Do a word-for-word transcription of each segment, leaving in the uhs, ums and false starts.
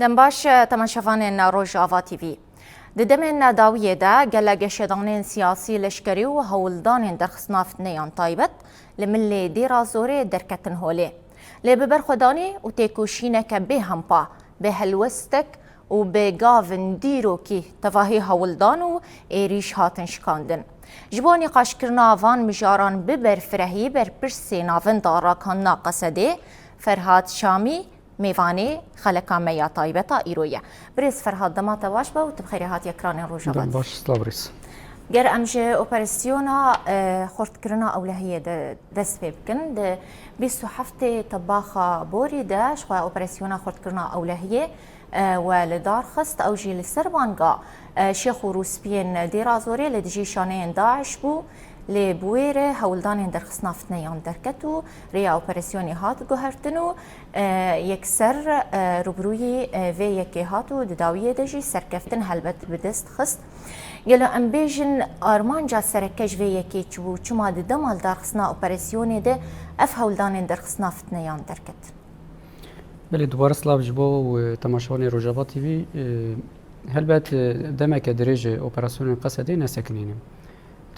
Dem baş, temaşevanên Rojava T V. Di demên dawiyê de gelek şêdanên siyasî, leşkerî û hewldanên derxistina fitneyan taybet li milê Dêra Zorê derketin holê. Lê bi berxwedanî û têkoşîneke bêhempa, bi helwestek û bi gavin dîrokî tevahî hewldan û êrîş hatin şikandin. Ji bo nîqaşkirina van mijaran bi berfirehî, berpirsê Navenda Ragihandina Qesedê Ferhat Şamî mêvanê xeleka me ya taybet a îro ye. Birêz Ferhat, dema te baş be û tu bi xêrê hatiye ekranên Rojava. Dem baş, silav birêz. Ger em ji operasyona, e, xurtkirina ewlehiyê de dest pê bikin, di bîst û heftê Tebaxa borî de ji xwe operasyona xurtkirina ewlehiyê, e, we li dar xist. Ew jî li ser banga, e, Şêx û Rûspiyên Dêra Zorê li dijî şaneyên DAIŞ bû. Lê bi wê re hewldanên derxistina fitneyan derket û rêya operasyonê hat guhertin û, e, yekser, e, rûbirûyî, e, vê yekê hat û di dawiyê de jî serkeftin helbet bi dest xist. Gelo em bêjin armanca sereke ji vê yekê çi bû? Çima di dema lidarxistina operasyonê de ev hewldanên derxistina fitneyan derket? Belê, dubare silav ji bo, e, temaşevanê Rojava T V. E, helbet, e, demeke dirêj e operasyonên Qesedê nesekinîne.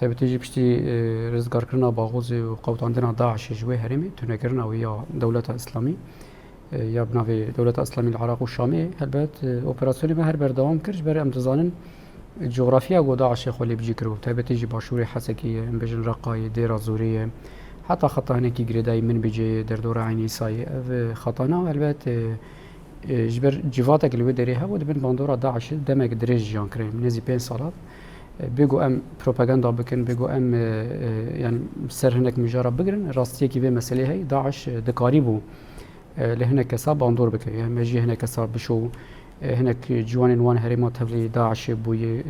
Taybetî jî piştî, e, rizgarkirina Baxûzê û qewtandina DAIŞê ji wê herêmê, tunekirina wê ya Dewleta Îslamî, e, ya bi navê Dewleta Îslamî li Iraq û Şamê, helbet, e, operasyonê me her berdewam kir. Ji ber em dizanin, e, coğrafiya ku DAIŞê xwe lê bicî kiribo, taybetî jî başûrê Hesekê ye, em bêjin Reqayê, Dêra Zorê ye, heta xeta hinekî girêdayî Minbicê ye, derdora Eynî Îsayê. Ev, e, xetana helbet, e, e, ji ber civatek li wê derê hebû, di bin bandora DAIŞê demek dirêj jiyan kirê, nêzî pênc sala. E, bêgo em propaganda bikin, bêgo em, e, e, yani ser hinek mijara bigirin, rastiyekî vê meselê heye, DAIŞ, e, dikarîbû, e, li hinek kesa bandor bike. Yani me jî hinek kesa bişo, e, hinek ciwanên wan herêma tevlî DAIŞê bûye, e,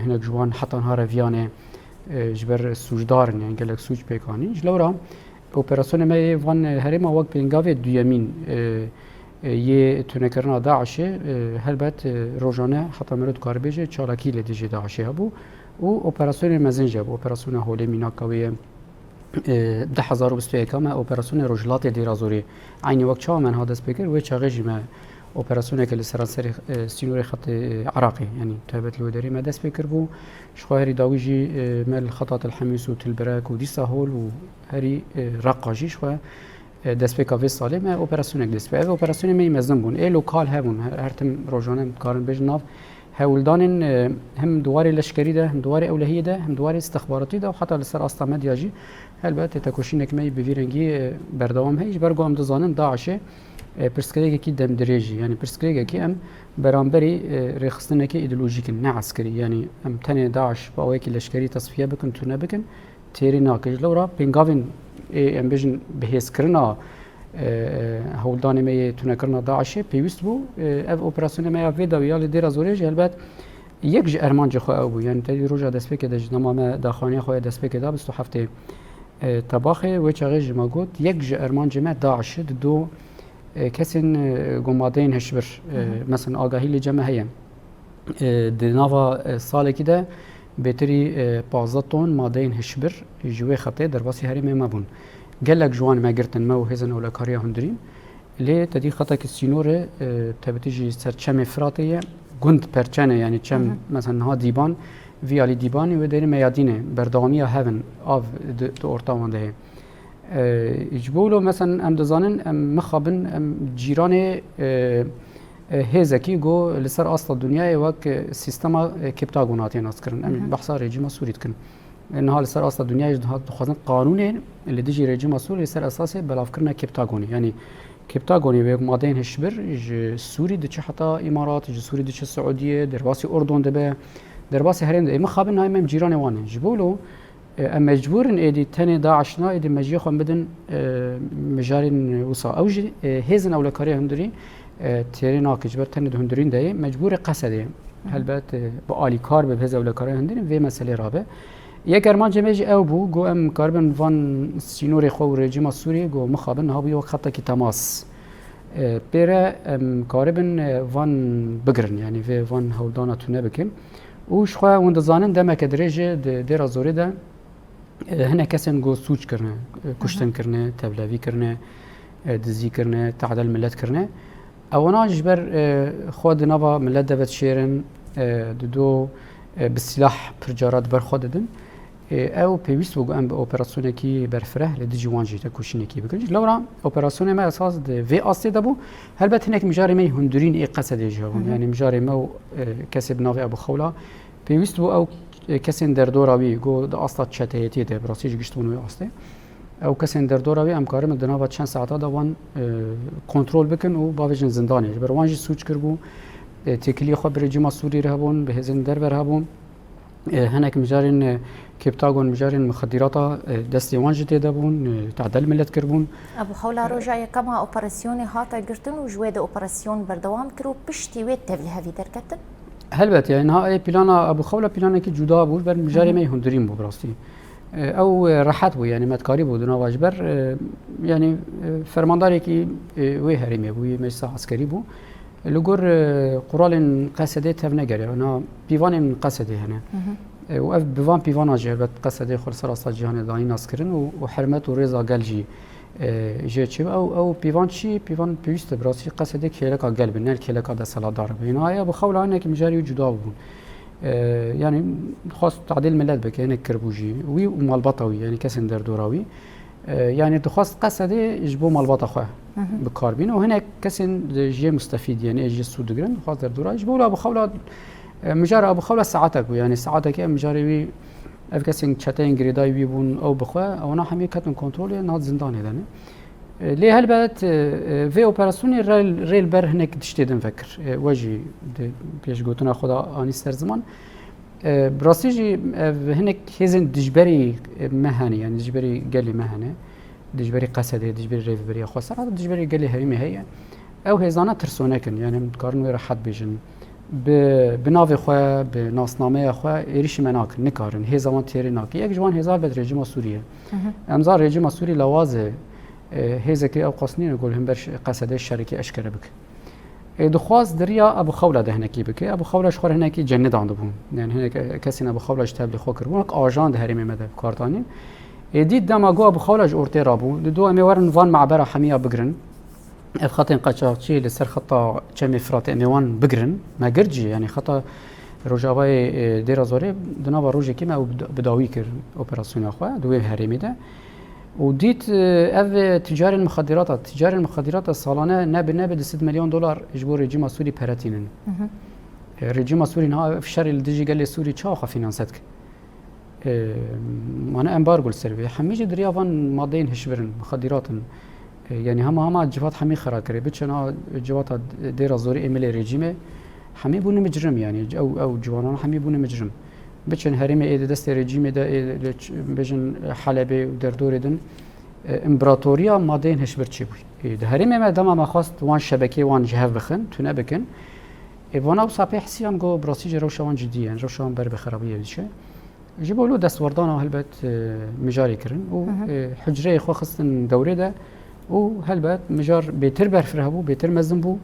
hinek ji wan heta niha reviyane, e, ji ber sûcdar in, yani gelek sûc pêk anîn. Ji lewra operasyonê me yê van herêma wek pêngavê duyemîn, e, e, yê tunekirina DAIŞê, e, helbet, e, rojane heta mero dikare bêje çalakî li dijî DAIŞê hebû û operasyonê mezin jî hebû. Operasyona Holê mînaka wê ye, e, du hezar û bîst û yek me operasyonê Rojhilatê Dêra Zorê eynî wek çawa me niha dest pê kir, wê çaxê jî me operasyoneke li seranserê, e, sînorê xetê, e, Iraqê, yanî taybet li wê derê me dest pê kiribû. Ji xwe herî dawî jî, e, me li xeta Til Hemîs û Til Birek û dîsa Hol û herî, e, Reqa jî ji xwe, e, destpêka vê salê me operasyonek dest pê. Ev operasyonê me yî mezin bûn. Ê lokal hebûn. Her, her tim rojane em dikarin bêjin nav hewldanên, e, hem di warê leşkerî de, hem di warê ewlehiyê de, hem di warê istixbaratî de û heta li ser asta medya jî helbet têkoşînek me yî bi vî rengî, e, berdewam heye. Ji ber ku em dizanin DAIŞê, e, pirsgirêkekî demdirêj e. Yanî pirsgirêkekî em beramberî, e, rêxistinekê îdeolojîk in, ne eskerî. Yanî em tenê DAIŞ bi awayekî leşkerî tesfiye bikin, tune bikin, têrî nake. Ji lewra pêngavên, ê, em bêjin bihêzkirina, e, e, hewldanê me yê tunekirina DAIŞê pêwîst bû. E, ev operasyonê me ya vê dawî ya li Dêra Zorê jî helbet yek ji ermancê xwe ew bû. Yanî tevî roja destpêkê de ji dema me daxwaniya xwe ya destpêkê da bîst û heftê, e, Tebaxê, wê çaxê jî me got, yek ji ermancê me DAIŞ e, di do, e, kesên, e, ku madeyên hişbir, e, Hı hı. mesela agahî li cem me heye. E, di nava, e, salekî de bêtirî, e, pazdeh ton madeyên hişbir ji wê xetê derbasî herêmê me bûn. Gelek ji wan me girtin, me û hêzên ewlekariya hundirîn. Lê tedî xetekî sînorê, e, tebitî jî ser çemê Firatê ye. Gund Perçene, yanî çem, Hı hı. mesela niha Dîban, vî alî Dîbanê wê derê meyadîne. Berdewamiya hev in, av di, di orta wan de heye. E, ji bo wilo, mesela, em dizanin, em mixabin, em cîranê, e, e, hêzekî ku li ser asta dinyayê wek, e, sîstema, e, Keptagon hatiye naskirin. Em Hı hı. behsa rejîma Sûrî dikin. E, niha li ser asta dinyayê jî diha-, dixwazin qanûnên li dijî rejîma Sûrî li ser esasê belavkirina Keptagonê. Yanî Keptagonê wê madeyên hişbir ji Sûrî diçe heta Îmarat, ji Sûrî diçe Siûdiyê, derbasî Urdun dibe, derbasî herêm dibe. Ê mixabin nayê me em cîranê wan in. Ji bo wilo, e, em mecbûr in êdî tenê DAIŞ na, êdî mejiyê xwe bidin, e, mijarên wisa. Ew jî, e, hêzên ewlekariya hundirî, e, têrê nake, ji ber tenê di hundirîn de ye, mecbûr e Qesedê. Hı hı. Helbet, e, bi alîkar be, bi hêz ewlekariya hundirî vê meselê rabe. Yek ermancê me jî ew bû, ku em karibin van sînorê xwe û rejîma Sûriyê ku mixabin niha bûye wek xetekî temas. E, pê re em karibin, e, van bigirin, yanî vê van hewldana tune bikin. Û ji xwe hûn dizanin demeke dirêj e di Dêra Zorê de, e, hinek kesên ku sûc kirine, e, Hı hı. kuştin kirine, tevlevî kirine, e, dizî kirine, tehdel milet kirine. Ewana ji ber, e, xwe di nava millet de vedişêrin, e, dido, e, bi sîlah pir cara di ber xwe didin. E, ew pêwîst bû ku em bi operasyonekî berfireh li dijî wan jî tekoşînekî bikin. Ji lewra operasyonê me esas di vê astê de bû. Helbet hinek mijarê me yê hundirîn ê Qesedê jî hebûn. Hı hı. Yani mijarê me û, e, kesê bi navê Ebû Xewla pêwîst bû ew, e, kesên derdora wî ku di asta çeteyetiyê de bi rastî jî gişt bûn wê astê. Ew kesên derdora wî em karibin di nava çend saeta de wan, e, kontrol bikin û bavêjin zindanê. Ji ber wan jî sûc kiribû, e, têkiliyê xwe bi rejîma Sûrî re hebûn, bi hêzên derve re hebûn. E, hinek mijarên, e, kêptagon, mijarên mixedirata, e, destê wan jî tê de bûn, e, tadel milet kiribûn. Ebû Xewla roja yekema operasyonê hate girtin û ji wê de operasyon berdewam kir û piştî wê tevlihevî derketin? Helbet, yani niha ê plana Ebû Xewla planekî cuda bû, ji ber mijarê Hı hı. me yê hundirîn bû bi rastî. E, ew, e, rehet bû, yani me dikarîbû di nava ji ber, e, yani, e, fermandarekî, e, wê herêmê bû, yê meclisa eskerî bû. Li gor, e, quralên Qesedê tev negere, na pîvanên Qesedê hene. Hı hı. E, û ev bi van pîvana jî helbet Qesedê xwe li ser asta cîhanê danî naskirin û, û hermet û rêza gel jî, e, jê çi. Ew, ew pîvan çi? Pîvan pêwîst e bi rastî Qesedê kêleka gel bin, ne kêleka desthilatdar bin. Haya bi xewla hinekî mijarê wî cuda bûn. E, yani xwest tadîl milet bike, hinek kiribû jî. Wî û malbata wî, yani kesên derdora wî. E, yani dixwest Qesedê ji bo malbata xwe Hı hı. bi kar bîne û hinek kesên jê mustefîd, yani jê sûd digirin, dixwest derdora. Ji bo wila bi xewla, e, mijara bi xewla saetek bû, yani saetekê em mijarê wî, ev kesên çeteyên girêdayî wî bûn, ew bi xwe, ewana hemî ketin kontrolê, nat zindanê de ne. E, lê helbet, e, e, vê operasyonê rê, rê li ber hinek tiştê din vekir. E, we jî di pêşgotina xwe de anî ser ziman. E, bi rastî jî ev hinek hêzên dijberî, e, me hene, yani dijberî gelê me hene. Dijberî Qesedê, dijberî Rêveberiya Xweser, heta dijberî gelê herêmê heye. Ew hêzana tirsonek in, yani em dikarin wê rehet bêjin. Bi, bi navê xwe, bi nasnameya xwe êrîşî me nakin, nikarin. Hêza wan têrê nake. Yek ji wan hêza helbet rejîma Sûrî ye. Hı hı. Em zan rejîma Sûrî lawaz e, e, hêzekê ew qas nîne ku li hember ş-, Qesedê şerekî eşkere bike. E, dixwaz di riya Ebû Xewla de hinekî bike. Ebû Xewla ji xwe re hinekî cenidandibû. Yani hinek, e, kesên Ebû Xewla ji tevlî xwe kiribûn. Wek ajan di herêmê me de bi kar danîn. E, dît dema ku Ebû Xewla ji ortê rabû. Dido em ê werin van mabera hemiya bigirin. Ev xetên qaçaxçî li ser xeta Çemê Firatê em ê wan bigirin. Me girt jî, yani xeta Rojavayê, e, Dêra Zorê di nava rojekê me ew bi, bi dawî kir operasyona xwe di wê herêmê de. Û dît, e, ev, e, ticarên mixedirata, ticarên mixedirata salane nebi nebi du sed milyon dolar ji bo rejîma Sûrî pere tînin. Hı hı. E, rejîma Sûrî niha ev şerê li dijî gelê Sûrî çawa xwe fînanse dike? E, mane embargo li ser vê. Hemî jî di riya van madeyên hişbir in, mixedirat in. E, yani hema hema civat hemî xera kirê. Biçin a civata Dêra Zorê ê milê rejîmê, hemî bûne micrim yani. Ew, ew ciwanan hemî bûne micrim. Biçin herêmê ê di destê rejîmê de, ê li ç-, bêjin Helebê û derdorê din, e, împaratoriya madeyên hişbir çêbûyî. E, di herêmê me dema me xwest wan şebekê wan ji hev bixin, tune bikin. E, vana wisa pê hisiyan ku bi rastî jî rewşa wan cidî ye, yani rewşa wan ber bi xerabiyê diçe. Ji bo lo destwerdana helbet, e, mijarê kirin û, Hı hı. e, hucreyê xwe xistin dewrê de û helbet mijar bêtir berfireh bû, bêtir mezin bû.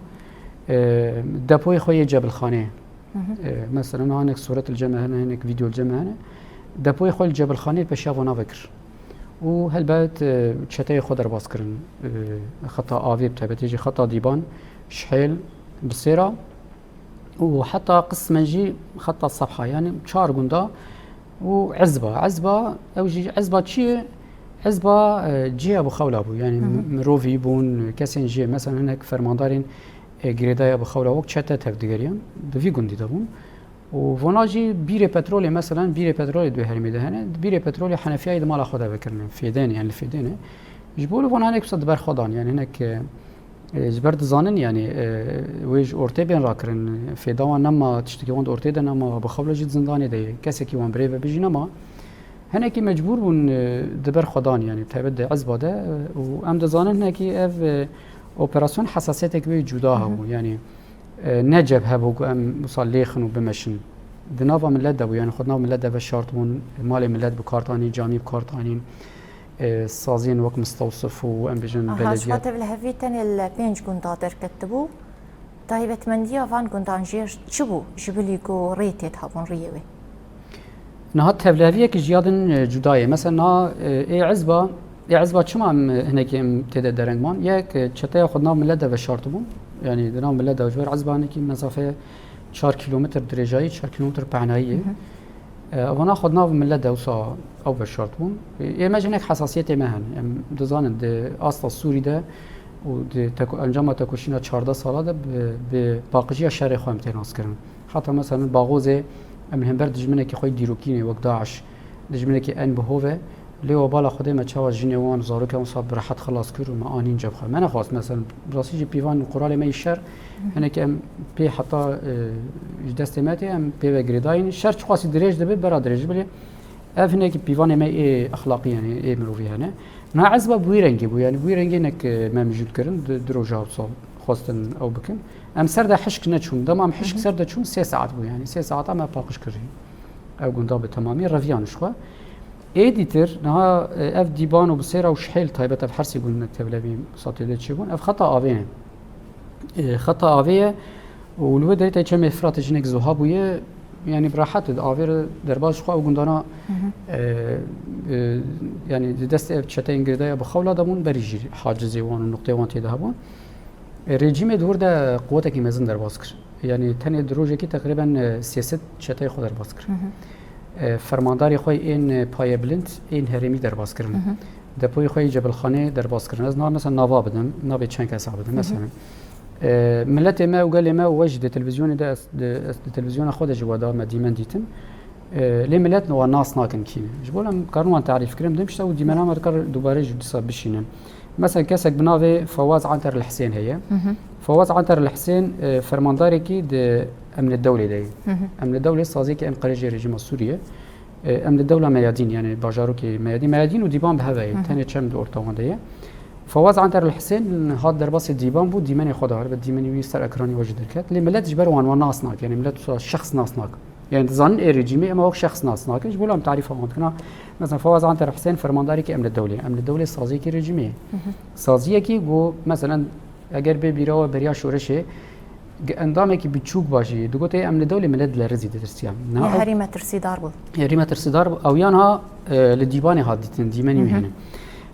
E, depoyê xwe yê cebilxanê. Hı hı. E, mesela niha hinek sûret li cem me hene, hinek vîdeo li cem me hene. Depoyê xwe li cebilxanê peşiya vana vekir. Û helbet, e, çeteyê xwe derbas kirin. E, xeta avê bi taybetî jî xeta Dîban, Şihêl, Bisêra û heta qismen jî xeta Sebha, yani çar gunda û Ezba. Ezba, ew jî Ezba çi ye? Ezba, e, cihê Ebû Xewla bû. Yani Hı hı. mi-, mirovî bûn, kesên jê, mesela hinek fermandarên, e, girêdayî Ebû Xewla wek çete tevdigeriyan di vî gundî de bûn. Û vana jî bîrê petrolê, mesela bîrê petrolê di wê herêmê de hene, bîrê petrolê Henefiyayê di mala xwe de vekirine. Fêdêne, yani li Fêdêne. Ji bo li vana hinek wisa di ber xwe dan, yani hinek, e, E, ji ber dizanin, yani, e, wê ji ortê bên rakirin. Fêda wan nema, tiştekî wan di ortê de nema, Ebû Xewla jî di zindanê de ye. Kesekî wan birêve bijî nema. Hinekî mecbûr bûn, e, di ber xwe dan, yani, taybet di Ezba de, e, û em dizanin hinekî ev, e, operasyon hesasiyetek wê cuda Hı hı. hebû. Yani, e, ne cebhe bû ku em wisa lêxin û bimeşin. Di nava millet de bû, yani, xwe di nav millet de veşartibûn, malê millet bi kar tanîn, camî bi kar tanîn. E, saziyên wek Mistewsif û em bêjin Aha, belediye. Ji xwe tevlihevî tenê li pênc gunda derketibû. Taybetmendiya van gundan jêr çi bû ji bilî ku rê tê dihabûn riyê wê? Niha tevliheviyekî ji ya din, e, cuda ye. Mesela niha, e, ê Ezba, ê Ezba çima em, e, hinekî em tê de dereng man? Yek, e, çeteya xwe di nav millet de veşartibûn. Yanî di nav millet de ji ber ezbanekî mesafeya çar kîlometr dirêjayî, çar kîlometr pehnayî ye. Hı hı. E, vana xwe di nav millet de wisa ew veşartbûn. E, ê me jî hinek hesasiyetê me hene. Em dizanin di asta Sûrî de û di teko-, encama tekoşîna çardeh sala de bi, bi paqijiya şerê xwe em tê naskirin. Heta mesela Baxozê em li hember dijminekî xwe yê dîrokî ne wek DAIŞ, dijminekî en bi hov e. Lê we bala Xwedê me çawa jinê wan, zarokên wisa bi rehet xilas kir û me anîn cem xwe. Me nexwast, mesela, rastî jî pîvan quralê me yê şer, hinekî em pê heta, e, ji destê me tê, em pê ve girêdayîn. Şer çiqasî dirêj dibe, bera dirêj dibe, lê ev hinekî pîvanê me ê exlaqî, yanî ê mirovî hene. Niha ezba bi wî rengî bû, yanî bi wî rengî nek, e, me mijûl kirin, di, di roja wisa xwestin ew bikin. Em ser de hişk neçûn, dema em hişk Hı hı. ser de çûn sê saet bû, yanî sê saeta me paqij kirî. Ew gunda bi temamî reviyan ji xwe. Êdîtir, niha, e, ev Dîban û Bisêra û Şihêl taybet ev her sê gund nek tevlevî satê de çêbûn. Ev xeta avê ne. E, xeta avê ye û li wê derê tê çemê Firatê jinek zuha bûye. Yanî bi rehet di avê re derbas ji xwe ew gundana, Hı hı. e, e, yanî di destê ev çeteyên girêdaya bi xewla de bûn, berî jî hacizê wan û nuqtê wan tê de hebûn. E, rejîmê di wir de quwetekî mezin derbas kir. Yanî tenê di rojekî teqrîben, e, sê sed çeteyê xwe derbas kir. Hı hı. E, fermandarê xwe yên, e, payebilind, ên herêmî derbas kirin. Hı hı. Depoyê xwe yê Cebilxanê derbas kirin. Ez na-, mesela nava bidim, navê çend kesa bidim, Hı hı. mesela. E, miletê me û gelê me û we jî di televîzyonê de ez, di, ez di televîzyona xwe de jî we da me dîmen dîtin. E, lê milet wan nas nakin kî ne. Ji bo em karin wan tarîf kirin, dim işte û dîmena me dikar dubare jî dîsa bişînin. Mesela kesek bi navê Fawaz Anter El Hisên heye. Hı hı. Fawaz Anter El Hisên, e, fermandarekî di Emnê Dewlê de ye. Hı hı. Emnê Dewlê saziyekî en qirêjê rejîma Sûriyê. E, Emnê Dewla Meyadîn, yani bajarokê Meyadîn. Meyadîn û Dîban bi hev e, Hı hı. tenê çem di orta wan de ye. Fawaz Anter El Hisên hat derbasê Dîban bû, dîmenê xwe de, helbet dîmenê wî ser ekranê we jî derket. Lê millet ji ber wan, wan nas nake, yani millet wisa şexs nas nake. Yani dizanin ê rejîmê, ema wek şexs nas nake. Ji bo em tarîfa wan dikina. Mesela Fawaz Anter Hisên fermandarekî Emnê Dewlê. Emnê Dewlê saziyekî rejîmê ye. Hı hı. Saziyekî ku, mesela, eger bê bîra we beriya şoreşê, ge-, endamekî biçûk ba jî, digotê Emnê Dewlê, millet dilerizî, ditirsiya. Niha Ya ew herî metirsîdar bû. Herî metirsîdar bû. Ew yan ha, e, li Dîbanê hat dîtin, dîmenî Hı wî hı. hene.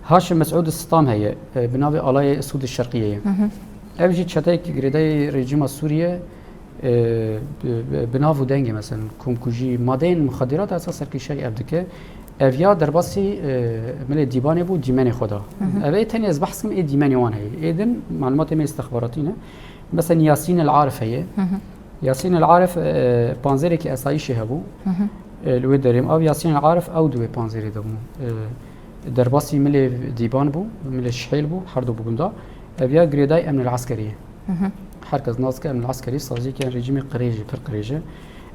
Haşim Mesûd Stam heye, e, bi navê Alayê Sûd Şerqiyê ye. Hı hı. Ev jî çeteyek girêdayî rejîma Sûriye, e, bi, bi, bi nav û dengê, mesela, komkujî, madeyên muxadirata esas serkêşerî ev dike. Ev ya derbasî, e, milê Dîbanê bû, dîmenê xwe da. Hı hı. Ev ê tenê ez behs kim ê dîmenê wan heye. Ê din malumatê me îstixbaratî ne. Mesela Yasîn El Arif heye. Hı hı. Yasîn El Arif, e, panzêrekî esayîşê hebû. Hı hı. E, li wê derê. Ev Yasîn El Arif ew di wê panzêrê de bû. E, derbasî milê Dîban bû, milê Şihêl bû, her du bi gunda. Ev ya girêdayî Emnil Eskerî ye. Hı hı. Her kes nas dike Emnil Eskerî, saziyekî rejîmê qirêj e, pir qirêj e.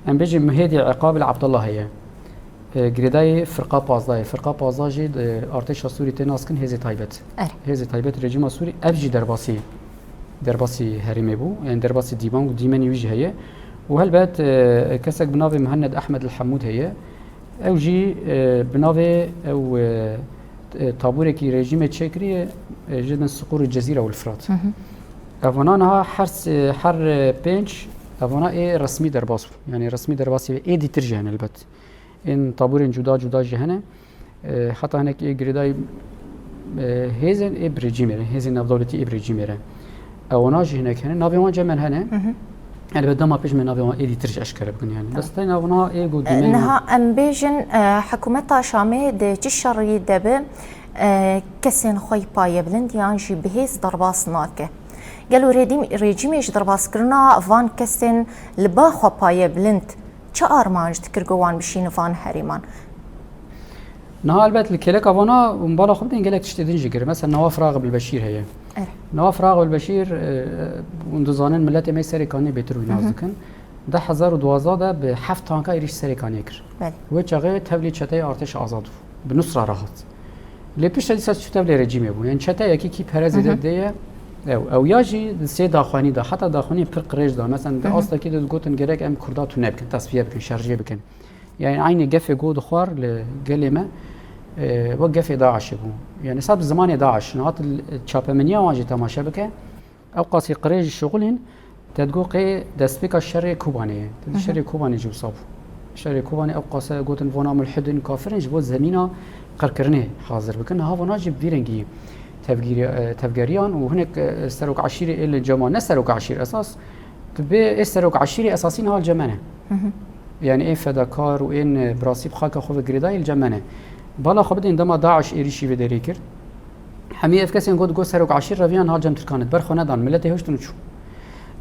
Em bêjin Mihêdî Eqabil Abdullah heye. E, girêdayî firqa pazdeh ye. Firqa pazdeh jî, e, artêşa Sûrî tê nas kin hêzê taybet. Er. Hêzê taybet rejîma Sûrî, ev jî derbasî, derbasî herêmê bû. Yani derbasî Dîban bû, dîmenî wî jî heye. Û helbet, e, kesek bi navê Muhenned Ehmed El Hemûd heye. Ew jî, e, bi navê ew, e, e, tabûrekî rejîmê çêkiriye, e, ji bin Siqûr û Cezîra û Frat. Hı hı. Evana niha her se-, her, e, pênc evana ê resmî derbas bû. Yani resmî derbasî ê dîtir jî hene helbet. Ên tabûrên cuda cuda jî hene. E, heta hinek ê girêdayî, e, hêzên ê bi rejîmê re, hêzên navdewletî ê bi rejîmê re. Ewana jî hinek hene. Navê wan cem hene. Hı hı. Elbet dema pêş me navê wan ê dîtir jî eşkere bikin yani. Tamam. Bes teyna wana ê got E, dîmenê wan. Niha em bêjin, e, hikûmeta Şamê di çi şerî de be, e, kesên xwe yê payebilind yan jî bi hêz derbas nake. Gelo rêdîm-, rejîmê ji derbaskirina van kesên li ba xwe payebilind çi armanc dikir ku wan bişîne van herêman? Niha elbet li kêleka vana hûn bala xwe bidin gelek tiştê din jî kir. Mesela Nawaf Raxib El Beşîr heye. Er. Nawaf Raxib El Beşîr, e, hûn dizanin miletê me Serê Kaniyê bêtir wî nas Hı hı. dikin. Du hezar û duwazdeh de bi heft tanka êrîş Serê Kaniyê kir. Belê. Wê çaxê tevlî çeteyê artêşa azad bû. Bi Nusra re hat. Lê piştre dîsa çû tevlê rejîmê bû. Yani çeteyekî kî pere Hı hı. zêde dideye, ew, ew ya jî di sê daxuyanî de, heta daxuyanî pir qirêj da. Mesela di Hı hı. astekî de digotin gerek em Kurda tune bikin, tesfiye bikin, şerjê bikin. Yani eynî gefê ku dixwar li gelê me, e, wek gefê DAIŞê bû. Yani sab zimanê DAIŞ, niha tu li çapemeniya wan jî temaşe bike, ew qasî qirêj şixulîn, te digot qê destpêka şerê Kobanê ye. Te di Hı hı. şerê Kobanê jî wisa bû. Şerê Kobanê ew qase gotin vana mulhidin, kafirin ji bo zemîna qirkirinê hazir bikin. Niha vana jî bi vî rengî tevgîrî-, e, tevgeriyan û hinek, e, serok eşîrê ê li cema, ne serok eşîr esas, tu bê ê serok eşîrê esasî niha li cem me ne. Hı hı. Yani ê fedakar û ên, e, bi rastî bi xaka xwe ve girêdayî li cem me ne. Bala xwe bidên dema DAIŞ êrîşî vê derê kir. Hemî ev kesên got, got serok eşîr reviyan niha cem Tirkan e. Ber xwe nedan, miletê hiştin û çû.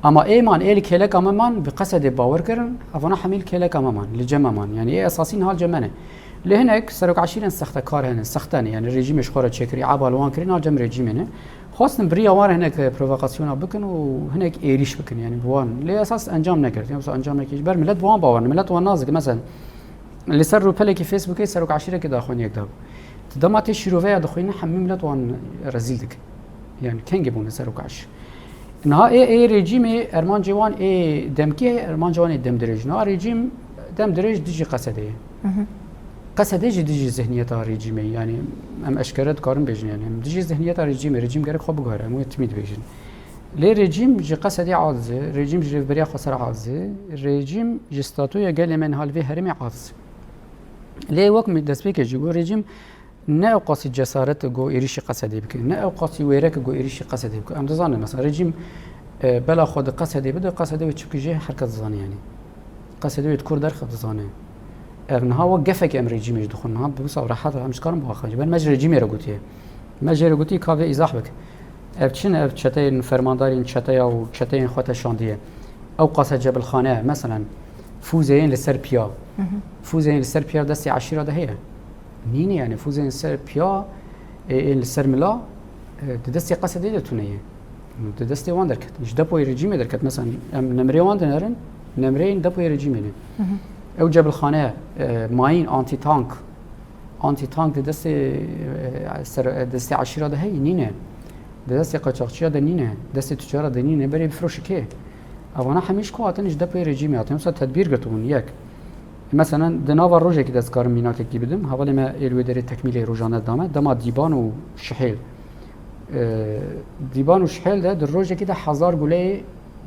Ama ê man, ê li kêleka me man, bi qesedê bawer kirin, evana hemî li kêleka me man, li cem me man. Yani ê esasî niha li cem me ne. Lê hinek serok eşîrên sextekar hene, sexte ne. Yani rejîmê ji xwe re çêkirî, eba li wan kirî, niha cem rejîmê ne. Xwestin bi riya wan re hinek provokasyona bikin û hinek êrîş bikin, yani bi wan. Lê esas encam negirt. Yoksa encam nekir. Ji ber milet bi wan bawer ne. Milet wan nazikin. Mesela li ser rûpelekî Facebookê serok eşîrekê daxwîn yek dabû. Tu dema tê şîroveya dixwîne hemî milet wan rezîl dikin. Yani kengê bûne serok eşîr. Niha ê, ê rejîmê ermancê wan ê demkî ye, ermancê wan ê demdirêj. Niha rejîm demdirêj dijî Qesedê ye. Hı hı. Qesedê jî dijî zihniyeta rejîmê ye. Yani em eşkere dikarin bêjin yani. Em dijî zihniyeta rejîmê, rejîm gerek xwe biguhere, em wê timî dibêjin. Lê rejîm ji Qesedê aciz e, rejîm ji rêveberiya Xweser aciz e, rejîm ji statuya gelê me niha li vê herêmê aciz e. Lê wek min destpêkê jî got, rejîm ne ewqasî cesaret e ku êrîşî Qesedê bike, ne ewqasî wêrek e ku êrîşî Qesedê bike. Em dizanin mesela rejîm, e, bela xwe di Qesedê bide, Qesedê wê çi bike jê her kes dizane yani. Qesedê wê di kur derxe dizane. Ev niha wek gefekê em rejîmê jî dixwin. Niha bi wisa rehet em ji karin biaxivin. Ji ber me ji rejîmê re gotiye. Me jê re gotî ka vê îzah bike. Ev çi ne? Ev çeteyên fermandarên çeteya û çeteyên xwe te şandiye. Ewqas e cebilxane, meselen, fûzeyên li ser piya. Hı hı. Fûzeyên li ser piya destê eşîra de heye. Nîne yani, fûzeyên ser piya, ê, ên li ser mila, e, di destê Qesedê de tune ye. Di destê wan derket. Ji depoyê rejîmê derket. Mesela em nemrê wan dinerin, nemreyên depoyê rejîmê ne. Hı hı. Ew cebilxane, e, mayîn, antîtank, antîtank di destê, e, ser, e, destê eşîra de heye, nîne. Di destê qaçaxçiya de nîne, destê tucara de nîne, berê bifiroşe kê? Evana hemî ji ku hatin? Ji depoyê rejîmê hatin. Wisa tedbîr girtibûn, yek. Meselen, di nava rojekî de ez karim mînakekî bidim. Hevalê me ê li wê derê tekmîlê rojane dame. Dema Dîban û Şihêl. E, Dîban û Şihêl de di rojekî de hezar guleyê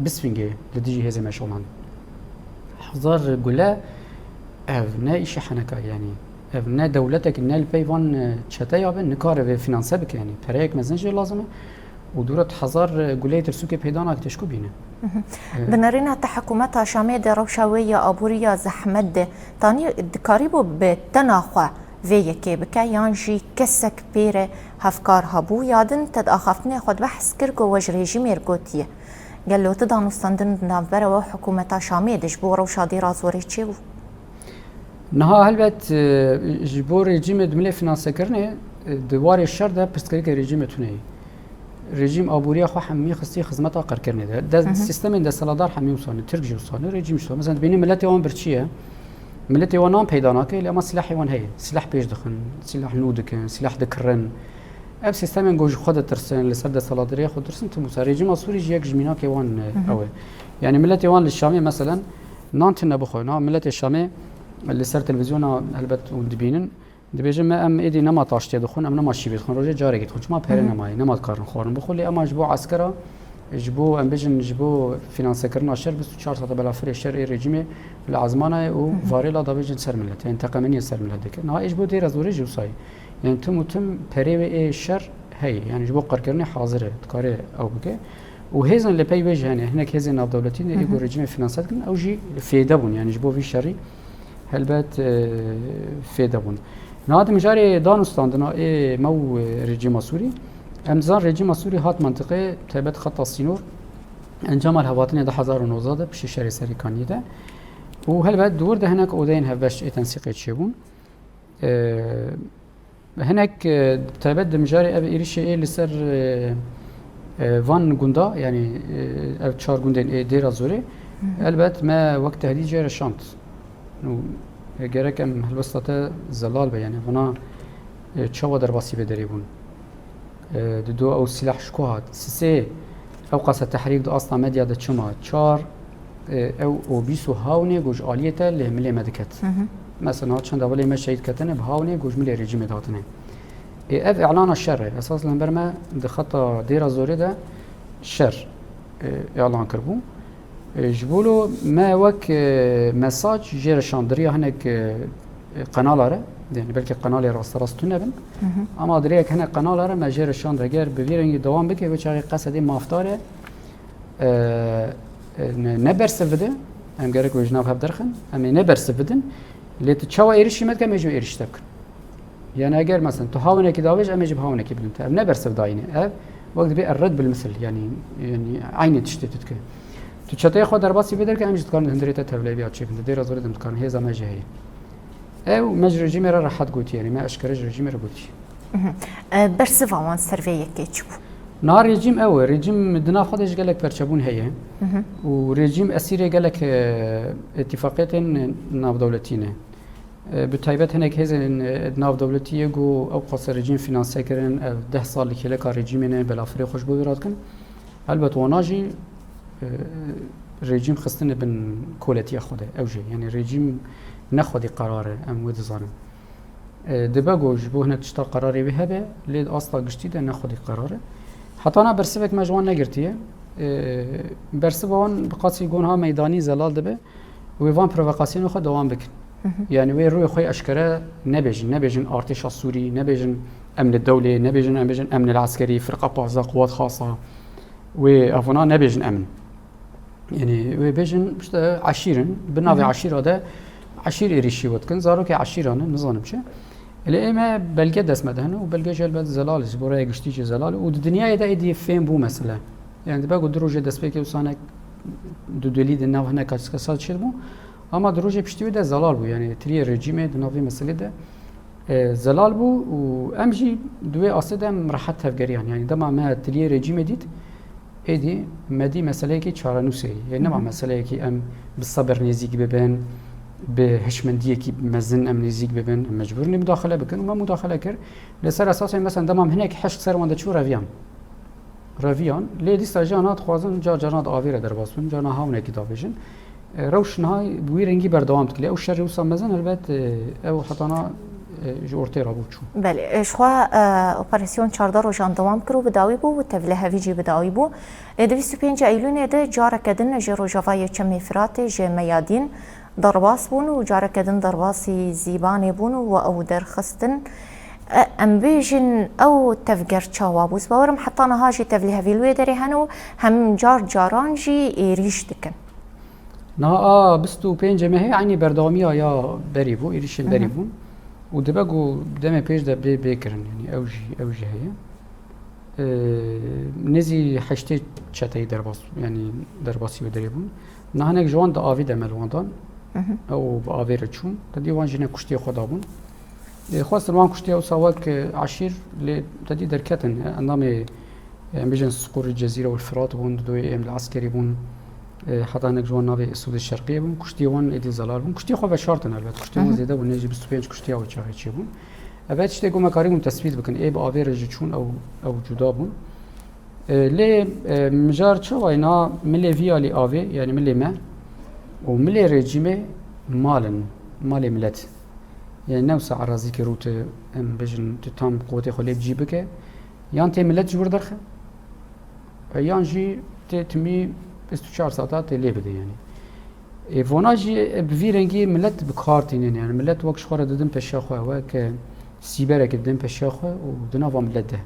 bisfingê li dijî hêzê me şolandin. Hezar gule, ev ne îşê heneka ye, yanî ev ne dewletek, ne li pey van, e, çeteya be, nikare vê fînanse bike, yanî pereyek mezin jê lazim e. Û dûra tu hezar guleyê tirsûkê peyda nake, te ji ku bîne? Hı hı. E, Bi nerîna te hikûmeta Şamê di rewşa wê ya aborî ya zehmet de, tanî dikarîbû bi tena xwe vê yekê bike, yan jî kesek pê re hevkar hebû, ya din te di axaftinê xwe de behs kir ku we ji rejîmê re gotiye. Gelo tu danûstandin di navbera we û hikûmeta Şamê de ji bo rewşa Dêra Zorê çêbû? Niha helbet, e, ji bo rejîmê di milê finansekirinê, e, di warê şer de pirsgirêkê rejîmê tune ye. Rejîm aboriya xwe hemî xistî xizmeta qirkirinê de. De-, Hı hı. Sîstemên desthilatdar hemî wisa ne, Tirk jî wisa ne, rejîm jî wisa. Mesela dibînî miletê wan birçî ye. Miletê wan nan peyda nake, lê ema silahê wan heye. Silah pêş dixin, silah nû dikin, silah dikirin. Ev sîstemên ku ji xwe ditirsin, li ser desthilatdariyê xwe ditirsin, tim wisa. Rejîma Sûrî jî yek ji mînakê wan, e, Hı hı. ew e. Yani miletê wan li Şamê, meselen, nan tune bixwe. Na miletê Şamê li ser televîzyona helbet hûn dibînin. Dibêjin, me em êdî nema taştê dixwin, em nema şîvê dixwin. Rojê carekê dixwin. Çima pere Hı hı. nemayê, nema dikarin xwarin bixwin. Lê ema ji bo eskera, ji bo, em bêjin, ji bo finansekirina şer, bîst û çar saete belafirê şer ê rejîmê li ezmana ye û Hı hı. varêla dabêjin ser milet. Yani teqemeniyê ser milet dike. Niha ê ji bo Dêra Zorê jî wisa ye. Yani tim û tim perê wê ê şer heye. Yani ji bo qirkirinê hazir e, dikare ew bike. Û hêzên li pey wê jî hene. Hinek hêzên navdewletî ne, Hı ê hı. ku rejîmê finanse dikin, ew jî fêde bûn. Yani ji bo vî şerî helbet, e, fêde bûn. Niha di mijarê danûstandina ê me û, e, rejîma Sûrî, em dizan rejîma Sûrî hat mentiqê taybet xeta sînor encama li hevatinê du hezar û nozdeh de piştî şerê Serê Kaniyê de. Û helbet di wir de hinek odeyên hevbeş ê tensîqê çêbûn. E, Hinek, e, bi taybet di mijarê ev êrîşê ê li ser, e, e, van gunda, yani, e, ev çar gundên ê Dêra Zorê, Hı hı. elbet me wek tehdîd jê re şand. Û, e, gerek em helwesta te zelal be, yani vana, e, çawa derbasî vê derê bûn? E, dido ew silah ji ku hat? Sisê, ew qasa tehrîk di asta medya de çima? Çar, e, ew û bîst û hewnê ku ji aliyê te lê milê me diket. Hı hı. Mesela niha çend hevalê me şehîd ketine bi hewnê ku ji milê rejîmê datine. Ê, ev îlana şer e. Esas li hember me di xeta Dêra Zorê de şer, e, îlan kiribû. E, ji bo lo me wek, e, mesaj jê re şand di riya hinek, e, e, qenala re, Yani belkî qenalê rasterast tune bin. Ama dirêk hene qenala re me jê re şand, eger bi vî rengî dewam bike, wê çaxê Qesedê mafdar e, e, e, ne, ne bersiv bide, em gerek wê ji nav hev derxin, em ê ne bersiv bidin, lê tu çawa êrişî me dike, em ê jî êrişî te bikin. Yani eger mesela tu hawinekî davêj, em ê jî bi hawinekî bidin te. Ev ne bersiv dayîn e, ev wek dibê erred bil misil, yani, yani eynî tiştê tu dike. Tu çeteyê xwe derbasî vê derke, em jî dikarin hundirê te tevlêviya çêbin. Di dêra zorê de em dikarin, hêza me jî heye. Ew me ji rejîmê re rehet gotiye, yani me eşkere ji rejîmê re gotiye. E, bersiva wan ser vê yekê çi bû? Niha rejîm ew e, rejîm di nav xwe de ji gelek perçebûn heye û rejîm esîrê gelek, e, îtîfaqiyetên navdewletî ne. E, bi taybet hinek hêzên, e, navdewletî yê ku ew qase rejîm fînanse kirin, ev deh sal li kêleka rejîmê ne, belafirê xwe ji bo wê radikin. Helbet wana jî, e, rejîm xistine bin koletiya xwe de. Ew jî, yani rejîm ne xwedî qerar e, em wê dizanin. E, dibe ku ji bo hinek tişta qerarê wê hebe, lê di asta giştî de ne xwedî qerar e. Heta na bersivek me ji wan negirtiye. E, bersiva wan bi qasî gon ha meydanî zelal dibe. Wê van provokasiyonê xwe dewam bikin. Yani wê rûyê xwe eşkere nebêjin. Nebêjin artêşa Sûrî, nebêjin emnê dewlê, nebêjin, em bêjin emnê eskerî, firqa pazdeh, quwat xasa. Wê evana nebêjin em in. Yani wê bêjin işte eşîr in. Bi navê eşîra de eşîr êrîşî we dikin. Zarokê eşîran in, nizanim çi. Lê ê me belge dest me de hene û belge jî helbet zelal e, ji bo raya giştî jî zelal e û di dinyayê de êdî fêm bû mesele. Yani dibe ku du rojê destpêkê wisa hinek dudilî di nav hineka kesa çêbû. Ama di rojê piştî wê de zelal bû. Yani tiliyê rejîmê di nav vê meselê de, e, zelal bû û em jî di wê astê de em rehet tevgeriyan. Yani dema me tiliyê rejîmê dît, êdî me dî meseleyekî çarenûsê ye. Nema meseleyekî em bi sebir nêzîk bibin, bi hişmendiyekî mezin em nêzîk bibin. Em mecbûr ne mudaxele bikin û me mudaxele kir. Li ser esasê mesela dema em hinek hişk ser wan de çû reviyan. Reviyan. Lê dîsa jî ana dixwazin car carna di avê re derbas bin, carna hawinekî davêjin. E, rewş niha bi wî rengî berdewam dikile. Ew şerê wisa mezin helbet, e, ew hetana, e, ji ortê re bû çû. Belê, e, ji xwe, e, operasyon çardeh rojan dewam kir û bi dawî bû û tevlihevî jî bi dawî bû. E, di bîst û pênc Eylûnê de careke din ji rojavayê Çemê Firatê, ji Meyadîn, derbas bûn û careke din derbasî Zîbanê bûn û we ew derxistin. E, em bêjin ew tevger çawa bû? Ez bawerim heta niha jî tevlihevî li wê derê hene û hem car caran jî êrîş dikin. Niha a bîst û pêncê mehê eynî berdewamiya ya berî bû, êrîşên berî bûn. Û dibe ku demê pêş de bê, bê kirin, yanî ew jî, ew jî heye. Ee, nêzî heştê çeteyî derbas, yanî derbasî wê derê bûn. Niha hinek ji wan di avî de me li wan dan. Ew bi avê re çûn. Te dî wan jî ne kuştiye xwe dabûn. Ê, xwestin wan kuştiya wisa wek, e, eşîr lê te dî derketin. E, endamê, e, em bêjin Siqûrê Cezîre û Firat bûn, di doyê em li eskerî bûn. E, heta hinek ji wan navê Esûdê Şerqiyê bûn. Kuştiya wan êdî zelal bûn. Kuştiya xwe veşartin helbet. Kuştiya wan zêde bûn, nêzî bîst û pênc kuştiya wê çaxê çêbûn. Ev tiştê ku me karîbûn tesbît bikin. Ê bi avê re jî çûn, ew, ew cuda bûn. E, lê, e, mijar çawa ye? Na milê vî alî avê, yanî milê me û milê rejîmê mal in, malê milet. Yanî ne wisa erazîkê rû tu, em bêjin, tu tam quwetê xwe lê bi cî bike, yan tê milet ji wir derxe, e, yan jî tê timî bîst û çar saeta tê lê bide yanî. Ê, vana jî, e, bi vî rengî milet bi kar tînin, yanî milet wek ji xwe re didin peşiya xwe, wek, e, sîberekê didin peşiya xwe û di nava milet de